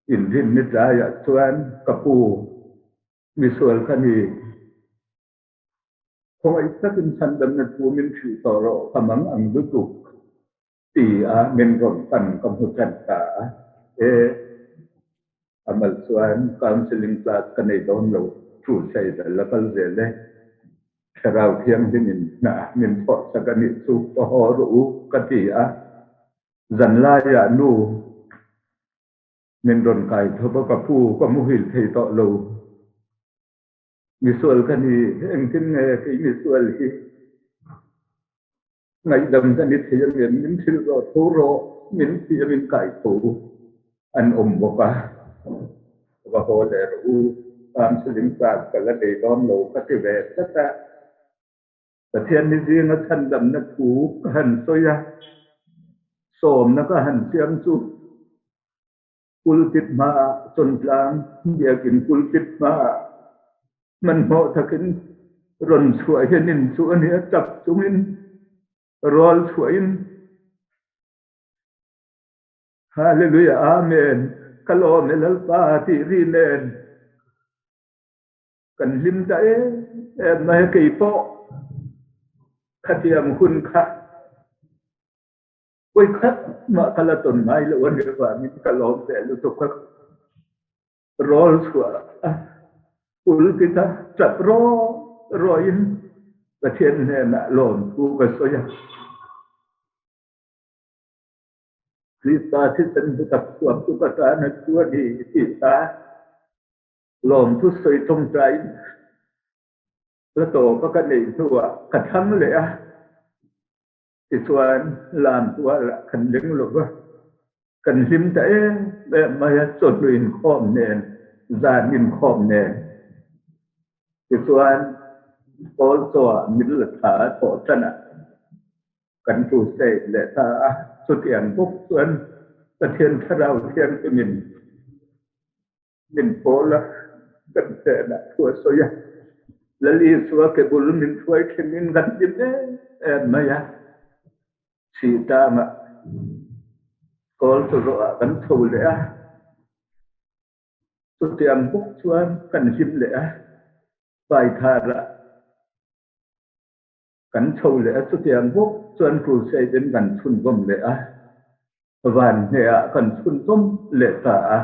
S2: inrinni tlaiah chuan ka pu misual ka ni. Khawngaih takin chhandamna thu min hrilh tawh rawh ka mang ang lutuk. Ti a min rawn pan ka hmu tan ta a, e, a mal chuan counselling class ka nei dawn lo, crusade a la kal zel e, Thlarau Thianghlim in hna min thawh sak a nih chu ka haw rawh u ka ti a, zanlaiah nu min rawn kai tho a ka pu ka muhil thei tawh lo. Misual ka ni, engtin nge kei misual hi ngaihdam ka ni thei angem, min hrilh rawh tho rawh, min ti a min kai tho an awm bawk a, va haw leh rawh u, counselling class ka la nei dawn lo ka ti ve tlat a, Pathian ni zinga chhandamna thu ka han sawi a, sawmna ka han siam chu. Pulpit hmaah Chawntlang biakinn pulpit hmaah hmanhmawh takin rawn chhuah hian in chu a nia tap chungin rawl chhuahin Hallelujah Amen ka lawm e Lalpa tih ri nen kan hlim ta em em mai a keipawh khatiang hun kha Vawikhat mah ka la tawn ngai lo a nih avangin ka lawm ve lutuk a, rawl chhuah a pulpit a tap raw rawin Pathian hnenah lawmthu ka sawi a. Krista thisen hi tak chhuak chu ka tan a thu a ni tih kha lawmthu sawi tawngtaiin la tawp a ka neih hnuah ka thlang leh a. Tichuan, lam tualah kan ling lo va, kan hlim ta em em mai a, chawhnu inkhawm nen, zan inkhawm nen. Tichuan, Paul chawah min la tha a thawh tanah kan crusade leh ta a, chutiang bawk chuan Pathian Thlarau Thianghlimin Min pawl a, kan hnenah thu a sawi a, Lal Isua ke bul min hruai thlengin kan hlim em em mai a, Sitangah kawl chu rawhah kan chho leh a, chutiang bawk chuan kan hlim leh a, Paitharah Kan chho leh a, chutiang bawk chuan crusade in kan chhunzawm leh a, van hnehah kan chhunzawm leh ta a.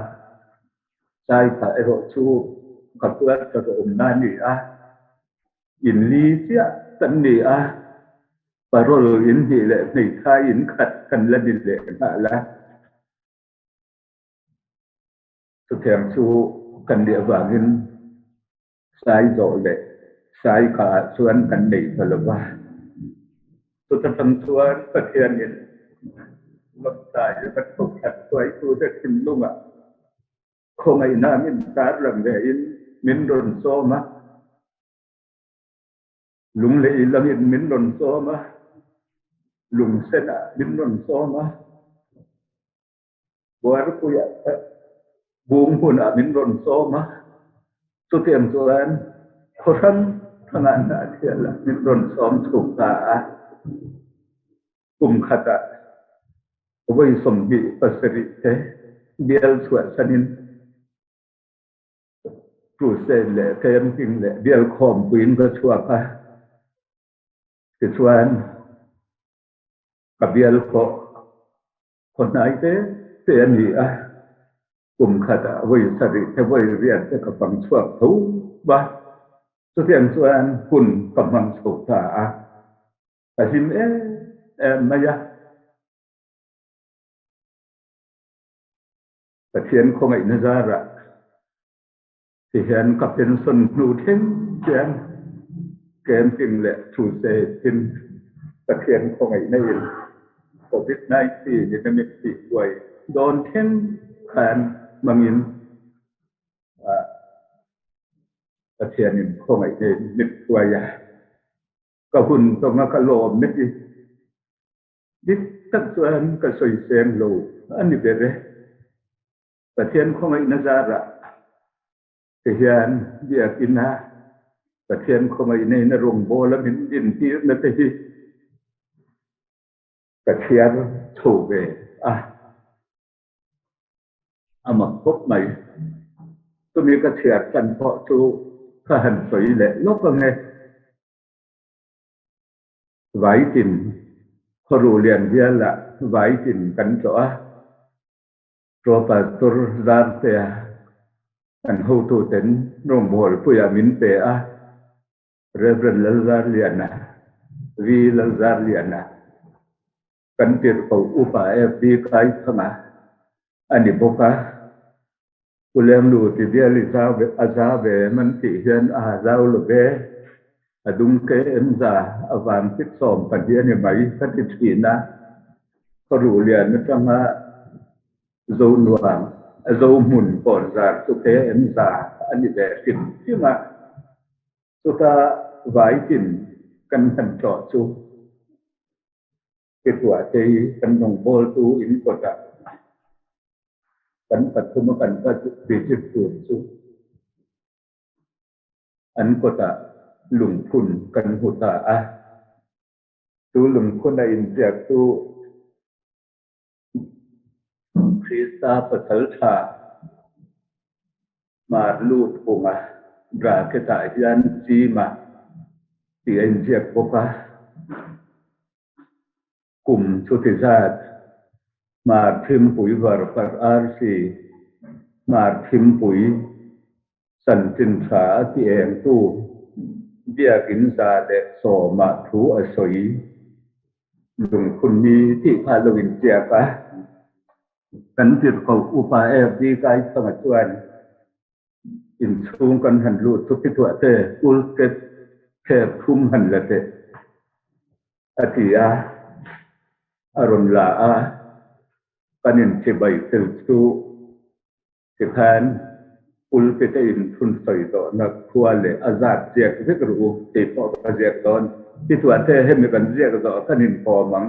S2: Saitha erawh chu ka quarter awmna a ni a, in li chiah kan ni a, parole in hnih leh hmeithai in khat kan la ni leh nghal a. Chutiang chu kan nih avangin Sai zawh leh sai kha ah chuan kan nei ta lo va. Chuta tang chuan Pathianin Lawmtlai kan thawkhat hruaitute thinlungah khawngaihna min tar lang ve in min rawn sawm a, lunglei langin min rawn sawm a, lungsenah min rawn sawm a. Buarpuiah bung hmunah min rawn sawm a, chutiang chuan khaw hrang hrangah Hnahthialah min rawn sawm chhuk ta a. Kum khatah vawi 27 te bial chhuahsanin crusade leh camping leh bial khawmpuiin ka chhuak a, tichuan ka bial pawh Khaw hnai te te a ni a, kum khatah vawi sarih te vawi riat te ka fang chhuak tho va, chutiang chuan hun ka hmang chho ta a, ka hlim em em mai a. Pathian khawngaihna zarah ti hian ka pension hnu thleng hian. Camping leh crusade in Pathian khawngaihna in Covid 19 in a mit tih buai dawn thleng khan hmangin Pathian in khawngaihna in mit thuai a, ka hun tawnga ka lawm e ti. Dik tak chuan ka sawi seng lo a ni ber e. Pathian khawngaihna zarah Ti hian biakina Pathian khawngaihna in a rawngbawla min dintirna te hi ka chhiar chho ve a, a mak khawp mai. Chumi ka chhiar tan pawh chu ka han sawi leh lawk ang e. Vaitin khawruh lian bialah vaitin kan tlawh a. Chaw Pastor Zartea kan hotuten rawngbawlpuiah min pe a, Rev. Lalzarliana, V. Lalzarliana, kan tirhkoh Upa FB Kaithanga a ni bawk a. Pu Lenglu ti bial i zau ve a za ve em an tih hian a zau lo ve, a dung ke em za a vang fit 12 a ni mai ka ti thin a. Khaw ruhlian atanga zo nuam a zo hmun kawn zar chu ke em za a ni ve hrim hrim a. Chuta vaitin kan han tlawh chu Tituahte kan rawngbawltu in kawtah kan pathuma kan va visit tur chu an kawtah lungphun kan hmu ta a. Chu lungphuna inziak chu Krista pasal tha Hmar lut hunga bracket ah hian Chima tih a inziak bawk a. Kum chuti zat Hmar Thimpui Varpar RC Hmar Thimpui Chanchin tha a ti engtu Biakin 110 ah thu a sawi lungphun ni tih kha a lo inziak a. Kan tirhkoh Upa FD Kaithanga chuan inchhung kan han lut chu Phithuahte pulpit phek thum han la teh a ti a, a rawn la a, kan inchibai fel chu Tikhan pulpit a inthun sawi tawhna khua leh a zat ziak vek ru u, kei pawh ka ziak dawn. Tituahte hemi kan ziak zawh kan inkawm ang.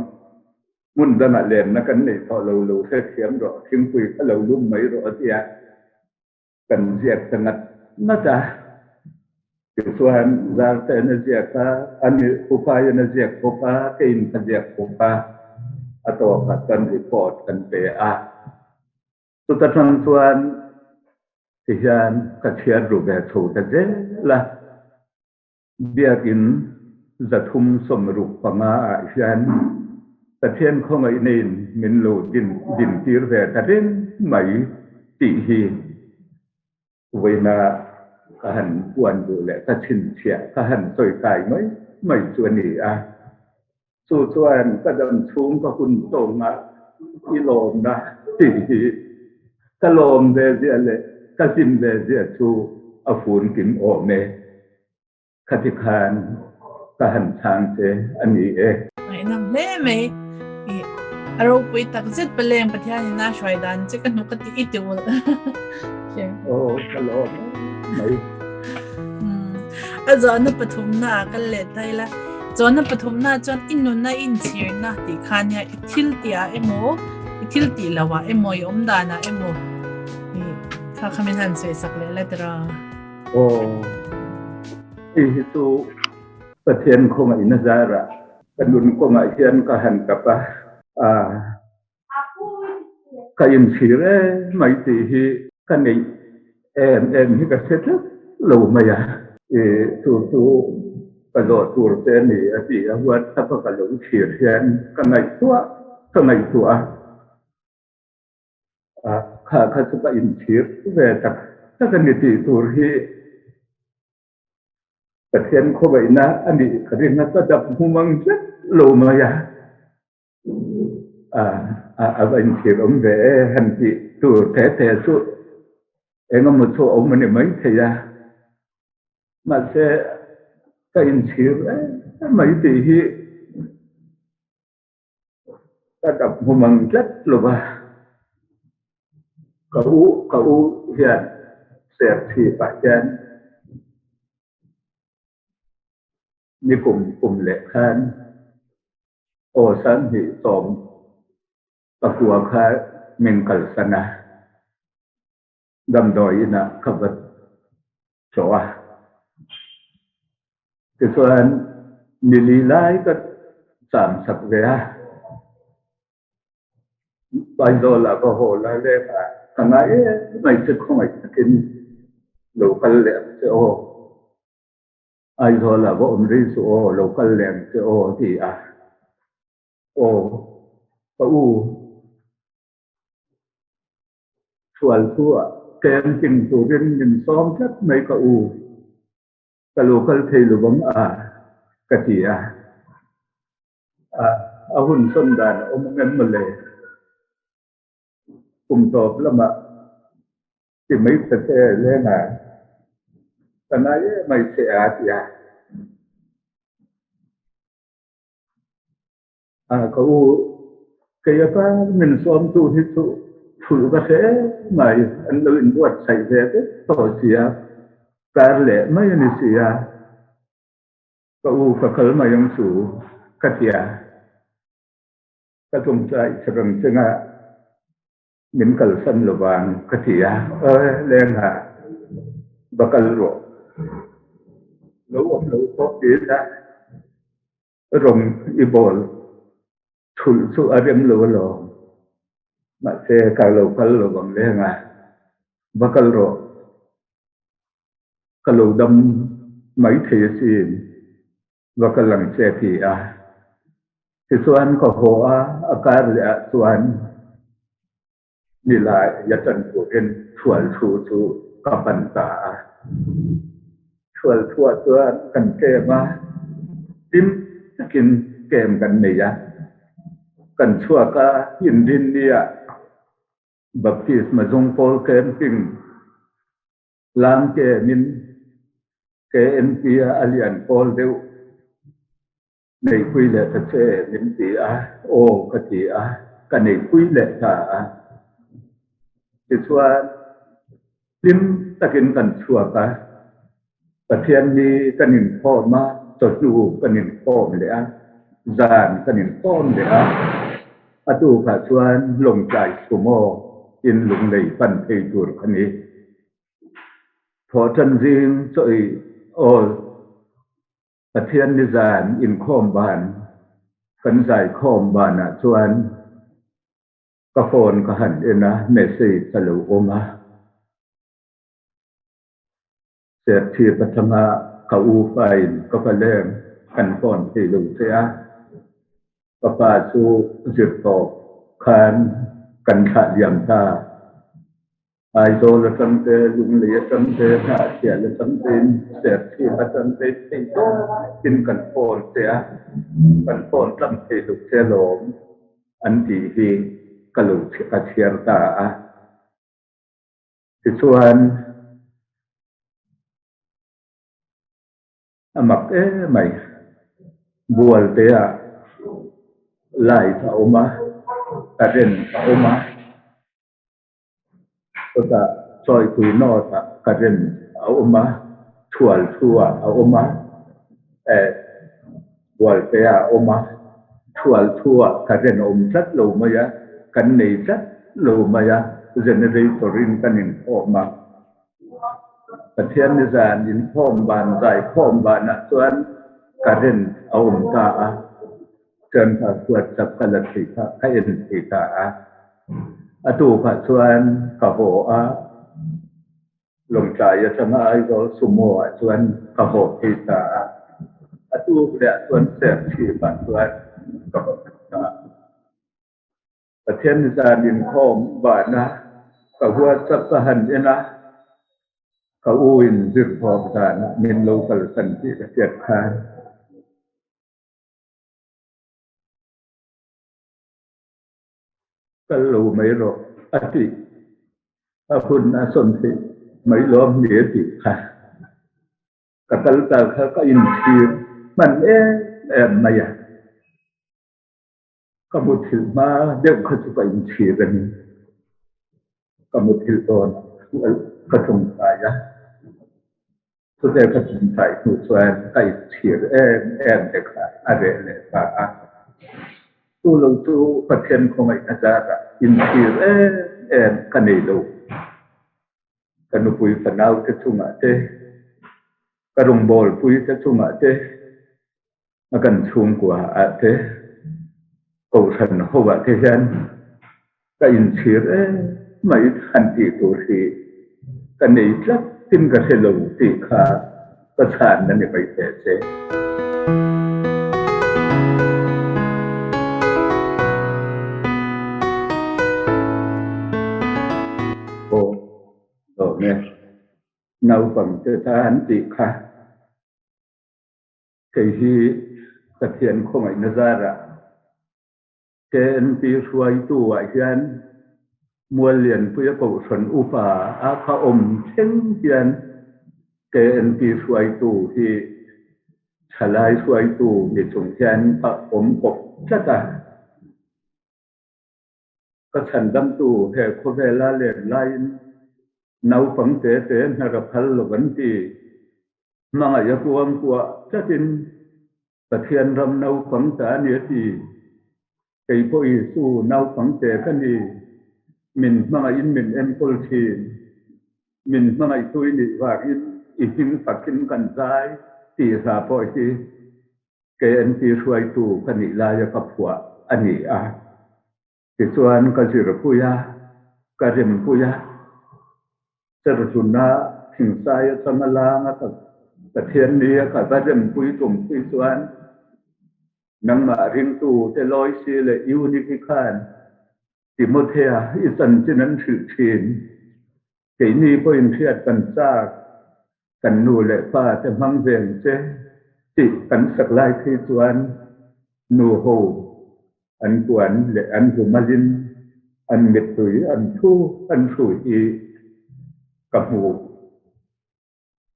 S2: Hmun dangah lenna kan nei tawh lo, lo hrethiam rawh, thingpui kha lo lum mai rawh a ti a, kan ziak ta ngat ngat a. Tichuan Zarte'n a ziak a, ani Upai'n a ziak bawk a, keiin ka ziak bawk a, a tawpah chuan report kan pe a. Chuta tang chuan tihian ka chhiar ru ve chho ta zel a, Biakin 365 ah hian Pathian khawngaihna in min lo din dintir ve ta reng mai tih hi vawiina ka han puan duh leh ka chhinchhiah ka han sawi kai mai mai chu a ni a. Chu chuan ka dam chhung ka hun tawnga i lawmna tih hi ka lawm ve ziah leh ka hlim ve ziah chu a fun kim awm e. Khati khan ka han chhang che a ni e.
S1: Ngaihnawm hle mai. I a ropui tak zet paleng Pathian in a hruai dan che ka hnuk a ti i ti ulh.
S2: Aw ka lawm mai.
S1: A zawhna pathumna ah kal leh ta ila. Zawhna pathumna chuan i nuna i inchhirna tih kha nia i thil tih ah emaw i thil tih loh ah emaw i awm dan ah emaw i kha kha min han sawi sak leh la tira.
S2: Aw hei hi chu Pathian khawngaihna zarah ka nun kawngah hian ka han kap a, Ka inchhir em mai tih hi ka neih em em hi ka hre tlat lo mai a. I chu chu ka zawh tur che a ni a ti a, WhatsApp a ka lo chhir hian ka ngaihtuah ka ngaihtuah a, kha kha chu ka inchhir ve tak tak a ni tih tur hi Pathian khawngaihna a nih ka ring a, ka dap hmu mang tlat lo mai a. A va inchhir awm ve e han tih tur te te chu engemaw chu a awm a ni maithei a. Mahse, Ka inchhir em mai tih hi ka dap hmu mang tlat lo va, ka u ka u hian serchhip ah hian ni kum kum leh khan aw sanghnih sawm pakua kha min kalsan a. Damdawi inah ka va tlawh a, tichuan nili lai ka cham sak ve a, Aizawlah ka haw lai leng a, ka ngai em mai che khawngaih takin lo kal leh ang che aw, Aizawlah va awm rih suh aw, lo kal leh ang che aw a ti a, aw ka u. Sual thu ah camping turin min sawm tlat mai ka u, ka lo kal thei lo vang a ka ti a, a hun sawn dan a awm ang em mawle? Kum tawp lamah ti mai ta che leng a, ka ngai em mai che a ti a. A ka u, kei atan min sawmtu hi chu thulh ka hre mai, an lo inbuatsaih ve vek tawh si a, kar leh mai a ni si a, ka u ka kal mai ang chu ka ti a, ka tlawmtlai chhek ang cheng a, min kalsan lo vang ka ti a, aw lengha va kal rawh, lo awm lo pawh ti ila. Rawng i bawl thulh chu a rem lo alawm. Mahse, ka lo kal lo vang leng a, va kal rawh. Ka lo dam mai thei asin, va kal ang che a ti a. Tichuan ka haw a, a kar leh ah chuan nilai a tan turin thual thu chu ka pan ta a. Thual thuah chuan kan kem a, hlim takin kem kan nei a. Kan chhuak a, Inrinnia Baptisma Zungpawl Camping lang kemin KMP a a lian pawl deuh Neihpui leh ta che min ti a, aw ka ti a, ka neihpui leh ta a. Tichuan, hlim takin kan chhuak a, Pathian ni kan inkhawm a, chawhnu kan inkhawm leh a, zan kan inkhawm leh a, a tukah chuan Lawngtlai Sumo in lunglei pan phei tur ka ni. Thawhṭan zing chaw ei awl Pathian nizan inkhawm ban kan zaikhawm banah chuan ka phone ka han en a, message a lo awm a. Serchhip atanga ka u fain ka paleng kan phone thei lo che a, Ka pa chu zirtawp khan kan thlah liam ta. Aizawl atang te, Lunglei atang te, Hnahchhial atang tein, Serchhip atang tein thei tawkin kan phone che a, kan phone tlang thei lo che alawm an tih hi ka lo ka chhiar ta a. Tichuan. A mak em mai. Bualte ah light a awm a, current a awm a, chutah Chawipui North ah current a awm a, Thual thu ah a awm a, eh Bualte ah a awm a, Thual thu ah current a awm tlat lo mai a, kan nei tlat lo mai a, generator in kan inkhawm a. Pathian nizan inkhawm ban zaikhawm banah chuan current a awm ta a, chuan ka WhatsApp ka la thei kha ka en thei ta a. A tukah chuan ka haw a, Lawngtlai atanga Aizawl Sumo ah chuan ka haw thei ta a. A tuk leh ah chuan Serchhip ah chuan ka haw thei ta a. Pathian zan inkhawm vana ka WhatsApp ka han en a, ka u in zirthawp danah min lo kalsan tih ka hriat khan. Kal lo mai rawh a tih, a hun a sawn theih mai lawm ni a tih kha. Ka kal ta kha ka inchhir hman em em mai a. Ka muthilh hma deuh kha chu ka inchhir a ni. Ka muthilh dawn ah ka tawngtai a. Chute ka tawngtai hnu chuan ka inchhir em em te kha a reh leh ta a. Chu lo chu Pathian khawngaihna zarah inchhir em em ka nei lo. Ka nupui fanau te chungah te, ka rawngbawlpui te chungah te, a kan chhungkua ah te, kohhran ho ah te hian ka inchhir em mai han tih tur hi ka nei tlat tin ka hre lo tih kha ka chhan a ni mai teh che. Aw, lawm e. Naupangte tan tih kha. Kei hi Pathian khawngaihna zarah KNP hruaitu ah hian Muallianpuia Kohhran upa a kha awm thleng hian KNP hruaitu hi thalai hruaitu ni chung hian ka awm kawp tlat a. Ka chhandamtu he khawvela len laiin naupang te te hnar a phal lo an ti. Hmangaih a kuang kuah tlatin Pathian ram naupang ta a ni a ti. Kei pawh Isu naupang te ka ni. Min hmangaihin min enkawl thin. Min hmangaihtu i nih vangin i hming fakin kan zai tih hla pawh hi KNP hruaitu ka nih laia ka phuah a ni a. Tichuan ka zirpui a, ka rempui a, Serhluna thingsaia changa langa ka Pathian nia ka va rempui tum pui chuan nangmah ringtu te Loisi leh Euniki khan Timothea i chanchin an hrilh thin. Keini pawhin hriat kan chak, kan nu leh pa te hmang veng che tih kan sak lai phei chuan nu ho an puan leh an humalin an mittui an thu an hrui hi ka hmu.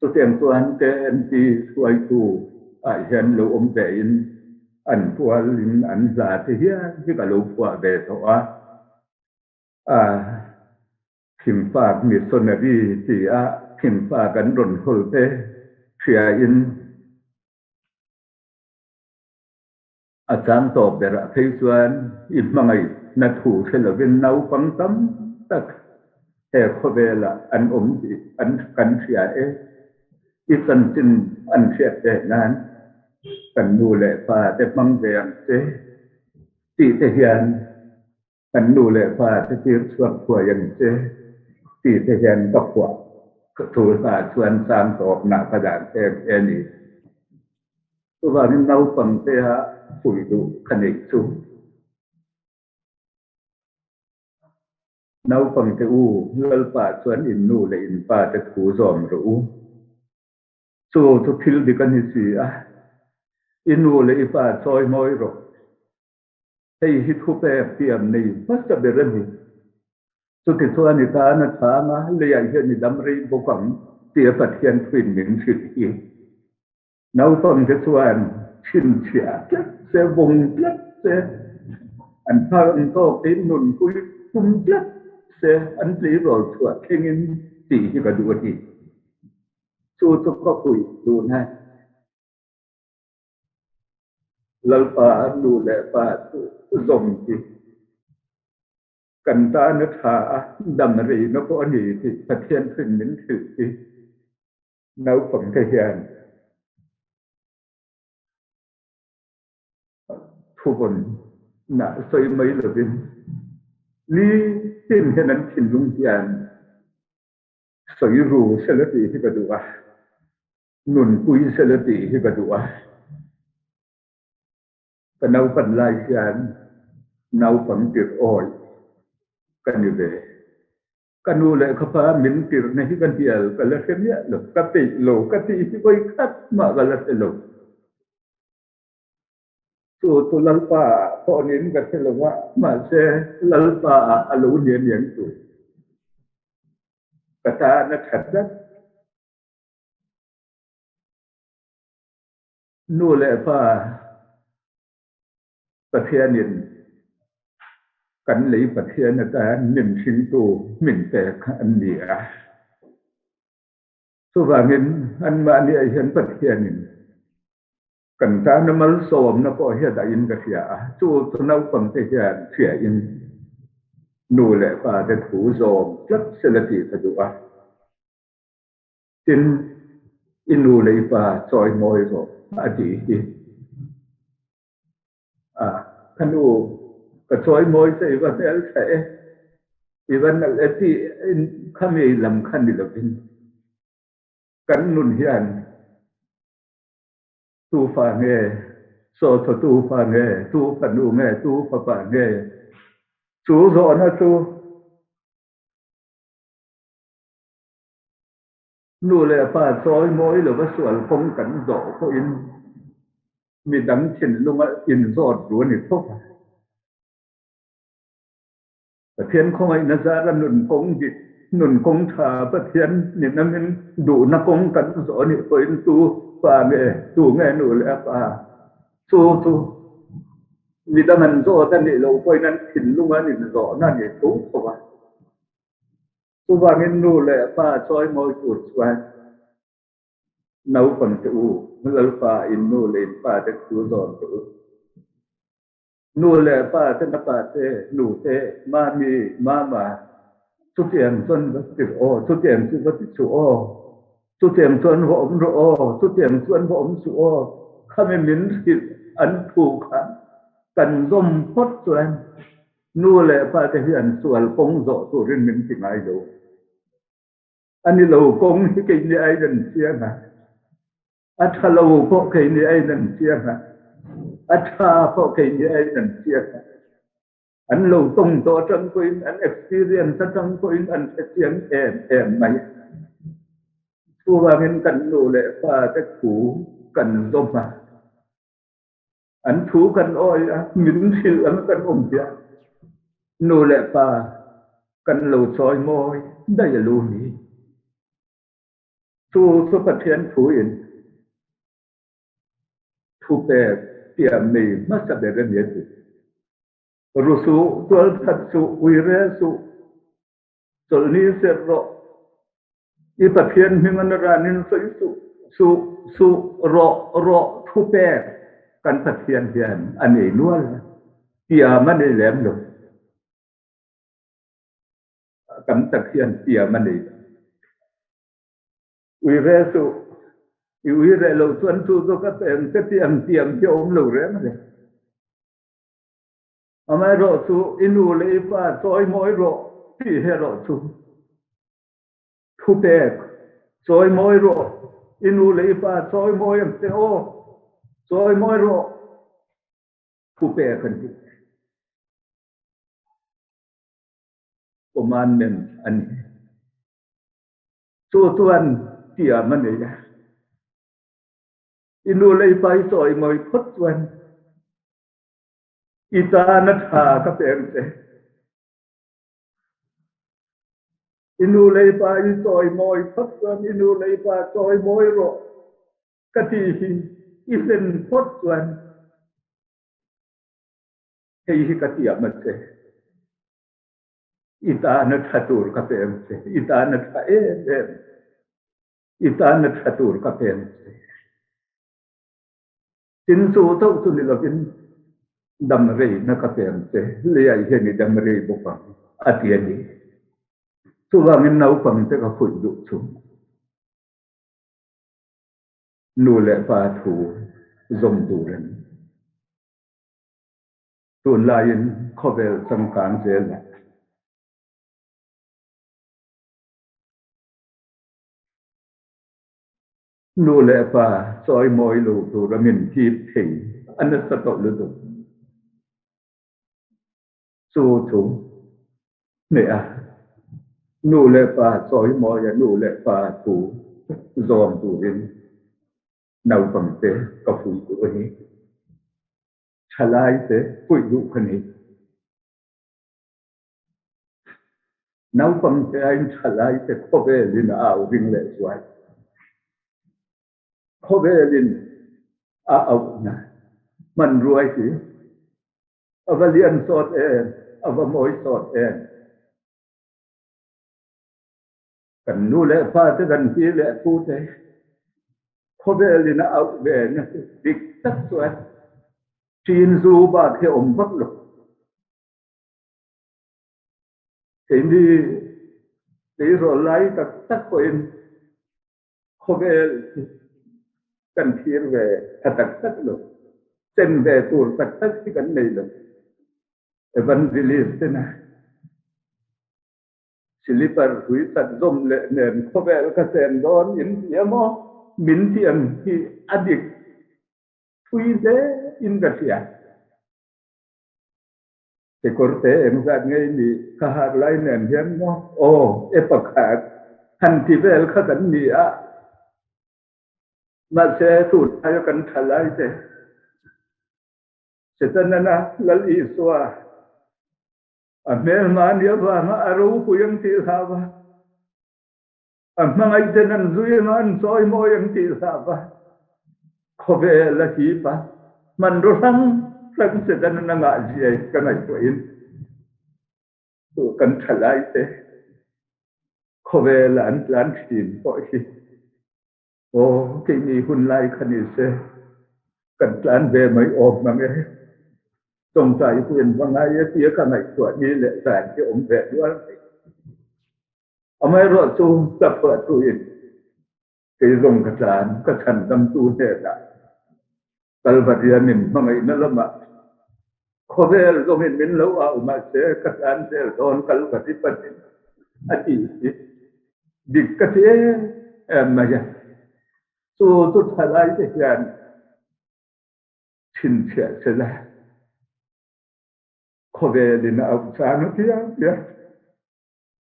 S2: Chutiang chuan KNP hruaitu ah hian lo awm ve in an pualin an hla te hian hi ka lo phuah ve tawh a. A Thingfak missionary ti a thingfak an rawn hawl te hria in a chang tawp berah phei chuan i hmangaihna thu hre lovin naupang tam tak he khawvelah an awm tih an kan hria e. I chanchin an hriat ve nan kan nu leh pa te hmang ve ang che tih te hian Kan nu leh pa te tir chhuak thuai ang che tih te hian ka phuah thu hla chuan chang tawpna ka dan em e ni. Chuvangin naupang tea pui duh ka neih chu. Naupang te u, Lalpa chuan in nu leh in pa te thu zawm rawh u. Chu chu thil dik a ni si a, i nu leh i pa chawi mawi rawh. Hei hi thupek tiam nei hmasa ber a ni. Chutichuan i tan a chhang a, leiah hian i dam rei bawk ang tia Pathian thuin min hrilh hi. Naupangte chuan chhinchhiah tlat se, vawng tlat se, an phar ang tawkin nunpui tum tlat se, an tleirawl chhuah thlengin tih hi ka duh a ni. Chu chu ka puih duhna. Lalpa nu leh pa chu zawm hi kan tan a tha a, dam reina pawh a ni tih Pathian hrin min hrilh hi naupangte hian thuvawn nah sawi mai lovin nitin hian an thinlung hian sawi ru sela tih hi ka duh a. Nunpui sela tih hi ka duh a. Ka naupan lai hian naupang tirh awi ka ni ve. Ka nu leh ka pa min tirhna hi ka hnial ka la hre miah lo, ka peih lo ka tih hi vawi khat mah ka la hre lo. Chu chu Lalpa ah pawh niin ka hre lo a, mahse Lalpa ah a lo ni aniang chu. Ka tan a tha tlat. Nu leh pa Pathianin kan lei Pathian atan min hringtu min pek an ni a. Chuvangin anmahni ah hian Pathianin kan tana malsawmna pawh hi a dahin ka hria a, chu chu naupangte hian hriain nu leh pate thu zawm tlat sela tih ka duh a. Tin, i nu leh i pa chawi mawi rawh a tih hi. A, ka nu, ka chawi mawi che i va hmel tha e, i va nalh e tih khami lam kha ni lovin kan nun hian tu fa nge, saw thaw tu fa nge, tu fanu nge, tu fapa nge, chu zawhna chu Nu leh pa chawi mawi lova sual kawng kan zawh pawhin midang thinlunga inzawt ru a ni thawk a. Pathian khawngaihna zara nun kawng dik, nun kawng tha Pathian ninamin duhna kawng kan zawh a nih pawhin tu pa nge, tu nge nu leh a pa chu chu midang an zawt a nih loh pawhin an thinlunga an inzawhna a ni tho tho a. Chuvangin nu leh pa chawi mawi tur chuan naupang te u, Lalpa in nu leh in pa te thu zawn teh u. Nu leh pa te na pa te, nu te, mami, mama, chutiang chuan va ti rawh aw, chutiang chu va ti suh aw, chutiang chuan va awm rawh aw, chutiang chuan va awm suh aw, khami min hrilh an thu kha kan zawm phawt chuan Nu leh pa te hian sual kawng zawh turin min ti ngai lo. A ni lo kawng hi kei ni aiin an chiang a, a tha lo pawh kei ni aiin an chiang a, a tha pawh kei ni aiin an chiang a. An lo tawng tawh atang pawhin, an experience atang pawhin an hre chiang em em mai. Chuvangin kan nu leh pa te thu kan zawm a. An thu kan awi a, min hrilh ang kan awm hian nu leh pa kan lo chawi mawi daih a lu ni. Chu chu Pathian thu in thu pek tiam nei hmasa ber a ni a ti. Ru suh, tual that suh, ui rel suh, Chawlhni serh rawh. I Pathian hming an ranin sawi suh, suh, suh, rawh, rawh, thu pek kan Pathian hian a nei nual a, tiam a nei lem lo. Tam tak hian tiam a nei lo. Ui re suh, i ui reh loh chuan chu chu ka peng che tih ang tiam hi a awm lo reng a ni. Amaherawhchu, i nu leh i pa chawimawi rawh tih hi erawh chu thupek, Chawimawi rawh, i nu leh i pa chawimawi ang che aw, chawimawi rawh, thupek an ti. Commandment a ni. Chu chuan tiam a nei a. I nu leh i pa i chawimawi phawt chuan I tan a tha ka peng che. I nu lei pa i chawimawi phawt chuan i nu lei pa chawimawi rawh ka ti hi i hlen phawt chuan hei hi ka tiam a che. I tan a tha tur ka peng che. I tan a tha em em. I tan a tha tur ka peng che. Tin chu chauh chu ni lovin dam reina ka pe ang che, leiah hian i dam rei bawk ang, a ti a ni. Chuvangin naupangte ka fuih duh chu nu leh pa thu zawm tur a ni. Tunlaiin khawvel changkang zelah Nu leh pa chawimawi lo tura min hip thei a nasa tawh lutuk. Chu chu hneh a, nu leh pa chawimawi a nu leh pa thu zawm turin naupangte ka fuih duh a ni. Thalaite fuih duh ka ni. Naupang te aiin thalaite khawvelin a au ring leh zuai. Khawvelin A auhna hmanrua hi a va lian sawt em, a va mawi sawt em. Kan nu leh pa te, kan pi leh pu te khawvel in a auh ve na chu dik tak chuan ṭin zu bak hi a awm vak lo. Keini tleirawl lai tak tak pawhin khawvel hi kan thlir ve tha tak tak lo, chen ve tur tak tak hi kan nei lo. Evangelist tena Silipar hui chat zawm leh nen khawvel ka chen dawn in ti a maw? Min ti ang hi a dik thui hle in ka hria. Kekawrte engzat ngei nih ka hak lai nen hian maw? Aw, e pakhat han ti vel kha kan ni a. Mahse, tunlaia kan tha lai te Setanana Lal Isua a hmelma nia vanga a ropui ang tih hlau a, a hmangaihten an zui anga an chawi mawi ang tih hlau a, khawvel a hip a, hmanraw hrang hrang Setanana ngah zia hi ka ngaihtuahin chu kan thalai te khawvela an tlan thin pawh hi Aw, keini hun lai kha ni se, kan tlan ve mai awm mang e. Tawngtai huin va ngai e tia ka ngaihtuah ni leh zan hi awm ve nual mai. Amaherawhchu ka phuahtuin kei zawng ka tlan, ka chhandamtu hnenah Kalvaria min hmangaihna lamah khawvel zawngin min lo au mahse ka tlan zel dawn Kalvari panin a tih hi dik ka ti em em mai a. Chu chu thalai te hian chhinchhiah sela khawvelin a auh chang a piang piang.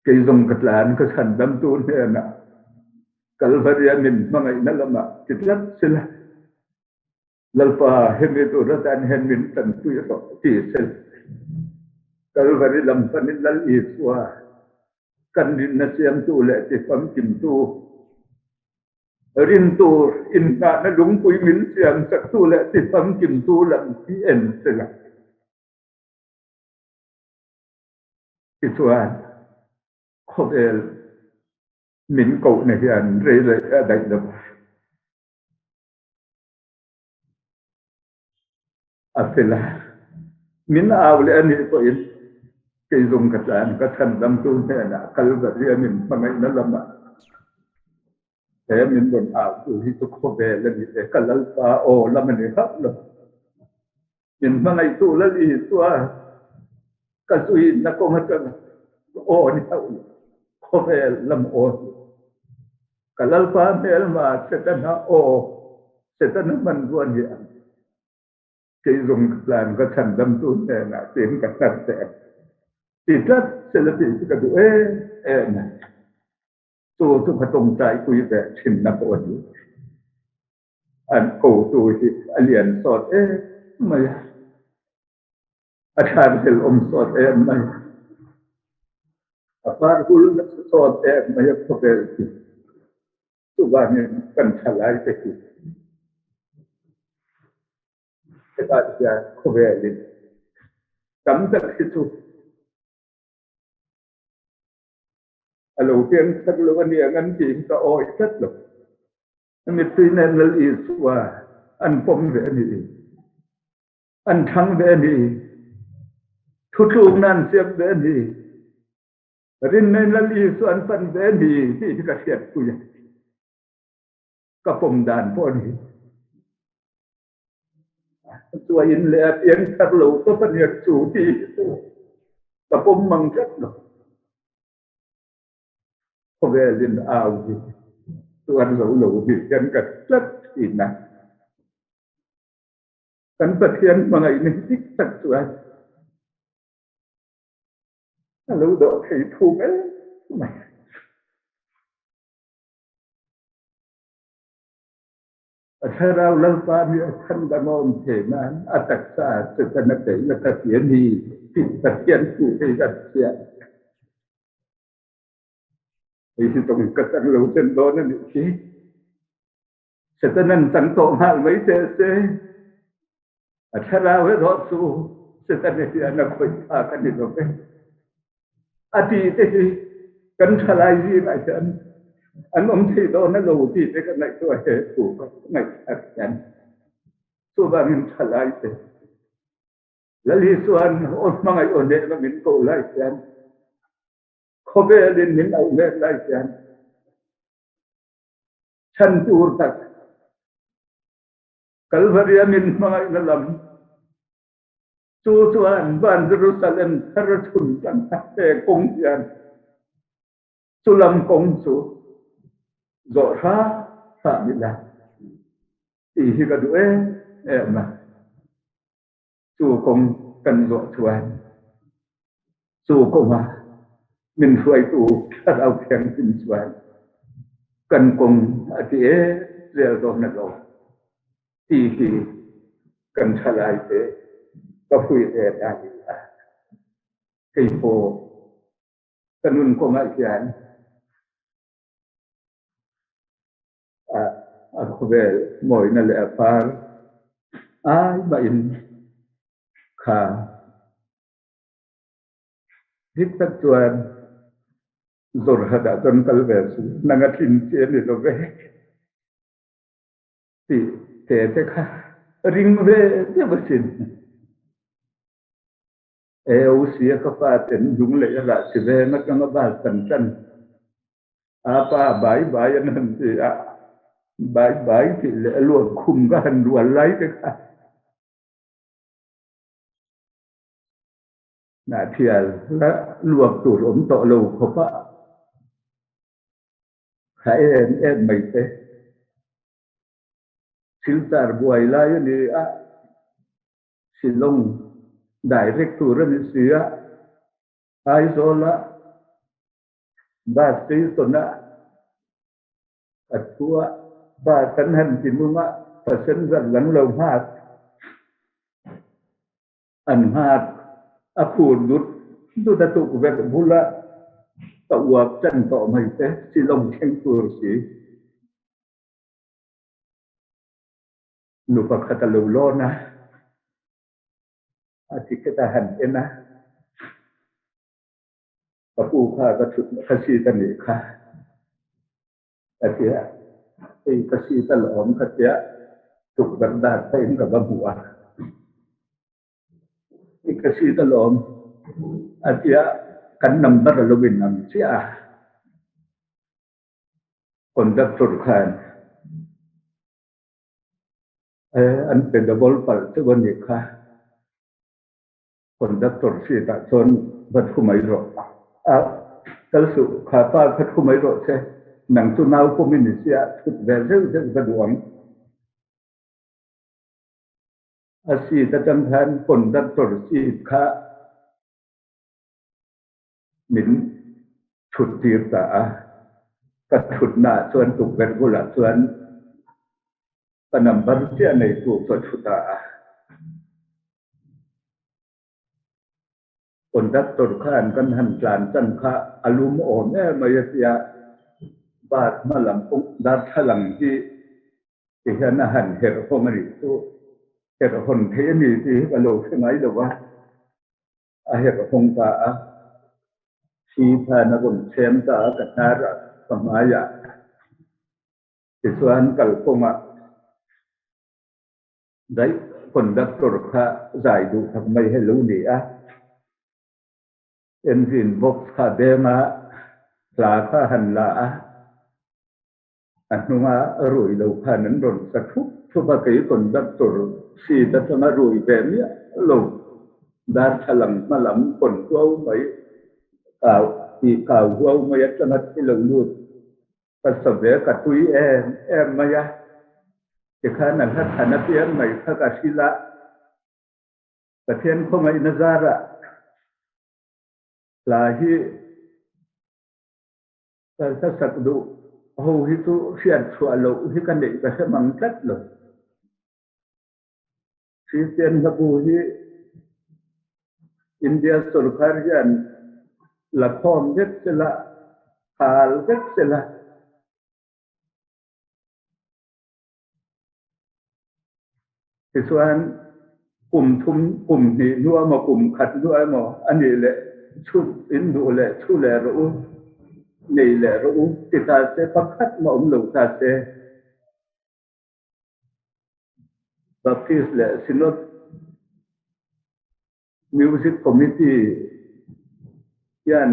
S2: Kei zawng ka tlan ka chhandamtu hnenah Kalvaria min hmangaihna lamah ti tlat sela, Lalpa hemi tur atan hian min tanpui rawh ti sela. Kalvari lam panin Lal Isua kan rinna siamtu leh ti famkimtu, rin tur inngahna lungpui min siam chaktu leh ti famkimtu lam hi en sela. Tichuan, khawvel min kohna hian rei leh a daih lo. A fel a, min au leh a nih pawhin kei zawng ka tlan ka chhandamtu hnenah Kalvari a min hmangaihna lamah he min rawn autu hi chu khawvel a ni e, ka Lalpa aw lam a ni hauh lo. Min hmangaihtu Lal Isua ka zuinna kawng atanga aw ni hauh lo, khawvel lam aw hi. Ka Lalpa hmelma Setana aw, Setana hmanrua ni ang. Kei zawng ka tlan ka chhandamtu hnenah tiin ka hnar teh ang. Ti tlat sela tih chu ka duh em em a. Chu chu ka tawngtaipui ve thinna pawh a ni. An kotu hi a lian sawt em mai a, a thlarhel awm sawt em mai a, a par hul nasa sawt em mai a khawvel hi. Chuvangin kan thalai te hi hetah hian khawvelin tam tak hi chu a lo piang thar lo a nia ngan tiin ka awi tlat lo. Mittui nen Lal Isua an pawm ve a ni. An thlang ve a ni. Thutlukna an siam ve a ni. Rinna in Lal Isua an pan ve a ni tih hi ka hriatpui a. Ka pawm dan pawh a ni. Chuain leh a piang thar lo tawp a nia chu tih hi chu ka pawm mang tlat lo. Khawvelin au hi chuan zo lo hi hian ka tlat thin a. Kan Pathian hmangaihna hi dik tak chuan a lo dawh thei thum em mai. A thlarau Lalpa nih a chhandamawm the nain a taksa ah Satan a tei la ka ti a ni tih Pathian thu hi kan hriat. Hei hi zawng ka chang lo chen dawn a nih khi. Setanan chang tawh nghal mai teh se. A thlarau erawh chu Setana hian a khawih phak a ni lo ve. A ti te hi kan thalai zingah hian an awm thei dawn a lo ti te ka ngaihtuah he thu ka ngaihthlak hian. Chuvangin thalai te Lal Isuan aw hmangaih aw nehna min ko lai hian khawvelin min auh let lai hian chhan tur tak Kalvaria min hmangaihna lam chu chuan van Jerusalem thar a chhun tan a he kawng hian chu lam kawng chu zawh hram hram ila tih hi ka duh em em a. Chu kawng kan zawh chuan chu kawnga min hruaitu Thlarau Thianghlim chuan kan kawng a ti em zel dawn a lo ti hi kan thalaite ka hui ve ta ni a. Kei pawh ka nun kawngah hian A khawvel mawina leh a par ai mahin kha dik tak chuan Jorhat ah chuan kal ve su nang a tlin chi a ni lo ve tih te te kha ring ve deuh asin. AOC a ka pa ten lunglei a rah si ve atanga bal tan tan A pa bai bai an han ti a, bai bai tih leh a luak khum ka han rual lai te kha Hnahthial la luak tur awm tawh lo khawp a, kha em em mai te. Silchar buai lai a ni a, Shillong direct tur a ni si a, Aizawl-a Bus station-a a thu a, bus an han ti nung a, passenger an lo nghak, an nghak a khur dut dut a tukverh bula ka uap chan tawh mai te Shillong thleng tur si. Nu pakhat a lo lawn a, a ticket a han en a. Ka pu kha ka thut ka seat a nih kha ka ti a, hei ka seat a la awm ka ti a, tukverh dar pawhin ka va hmu a, hei ka seat a la awm a ti a, kan number a lo inang chiah a, conductor khan an pe double palh chauh a nih kha. Conductor seat ah chuan va thu mai rawh. A kal suh, kha pa kha thu mai rawh che, nang chu nau pawm i ni sia, thut ve zeuh zeuh ka duh ang. A seat atang khan conductor seat kha min thut tir ta a, ka thutna ah chuan tukverh bulah chuan ka number chiah neitu chu a thu ta a. Conductor khan kan han tlan chan kha a lum awm em mai a tia, bus hma lam pawh darthlalang hi ti hian a han herh hawng a nih chu, herh hawn theih a ni tih hi ka lo hre ngai lo va, a herh hawng ta a, thli khan a rawn chhem ta a ka hnar ah ka hmai ah tichuan kalkawngah Daih conductor kha zai duh tak mai hi lo ni a, engine box kha beng a, hla kha han la a, a hnunga rui lo khan an rawn sa thup thup a, kei conductor seat atanga rui ve miah lo, darthlalang hma lam kawn huau mai, kau tih kau huau mai atanga thi lo lut. Ka sa ve ka tui em em mai a, tikhan a hla than apiang mai kha ka hrilh a, Pathian khawngaihna zarah hla hi ka hla sak duh ho hi chu hriat chhuah loh hi ka neih ka hre mang tlat lo. Kristian hlabu hi India sorkar hian la khawm vek sela, hal vek sela. Tichuan, kum thum, kum hnih hnu emaw, kum khat hnu emaw a nih leh chhu in duh leh chhu leh rawh u, nei leh rawh u ti ta se, pakhat mah awm lo ta se. Baptist leh Synod Music Committee hian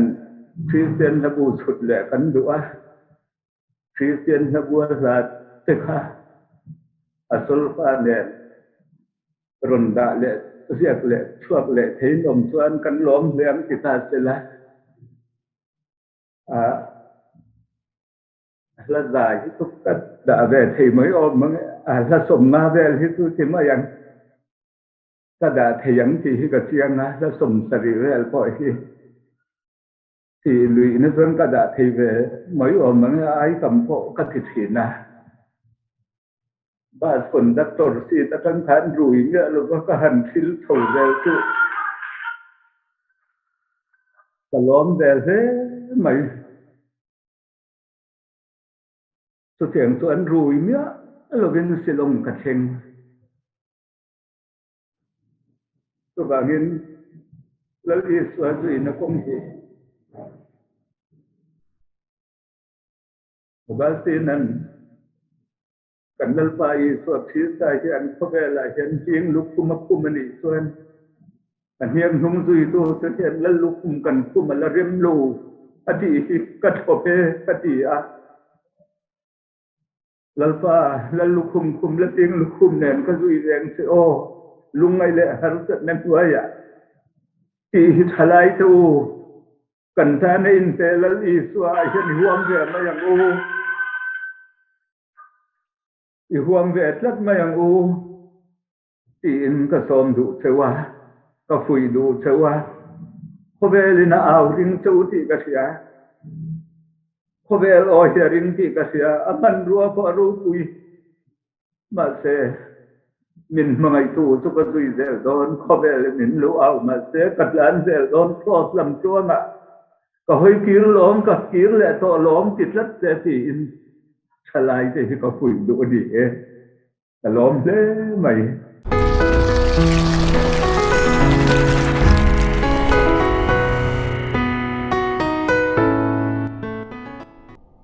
S2: Kristian hlabu chhut leh kan duh a, Kristian hlabua hla te kha a solfa nen rawn dah leh ziak leh chhuak leh theiin awm chuan kan lawm hle ang ti ta sela. Hla zai hi chu ka dah ve thei mai awm ang e, a hla sawmna vel hi chu ti mai ang. Ka dah thei ang tih hi ka chiang a, hla 70 vel pawh hi tih luihna chuan ka dah thei ve mai awm ang e, a ai tam pawh ka ti thin a. Bus conductor seat atang khan rui miah lova ka han thil chho vel chu ka lawm ve hle mai. Chutiang chu an rui miah lovin Shillong ka thleng. Chuvangin Lal Isua zuina kawng hi Augustine-a'n kan Lalpa Isua Krista hian khawvelah hian hling lukhum a khum a nih chuan a hniam hnung zuitu chu hian Lal lukhum kan khum a la rem lo a tih hi ka thlawp e ka ti a. Lalpa, Lal lukhum khum la hling lukhum nen ka zui reng che aw, lungngaih leh harsatna hnuaiah tih hi tha lai te u. Kan tana inpe Lal Isua ah hian i huam ve mai ang u. I huam ve tlat mai ang u tiin ka sawm duh cheu a, ka fuih duh cheu a. Khawvelin a au ring cheu tih ka hria. Khawvel aw hi a ring tih ka hria. A hmanrua pawh a ropui. Mahse, min hmangaihtu chu ka zui zel dawn, khawvel i min luh au mahse ka tlan zel dawn Kraws lam tluangah ka hawi kir lawm, ka kir leh tawh lawm ti tlat che tiin thalai te hi ka fuih duh a ni e, ka lawm hle mai.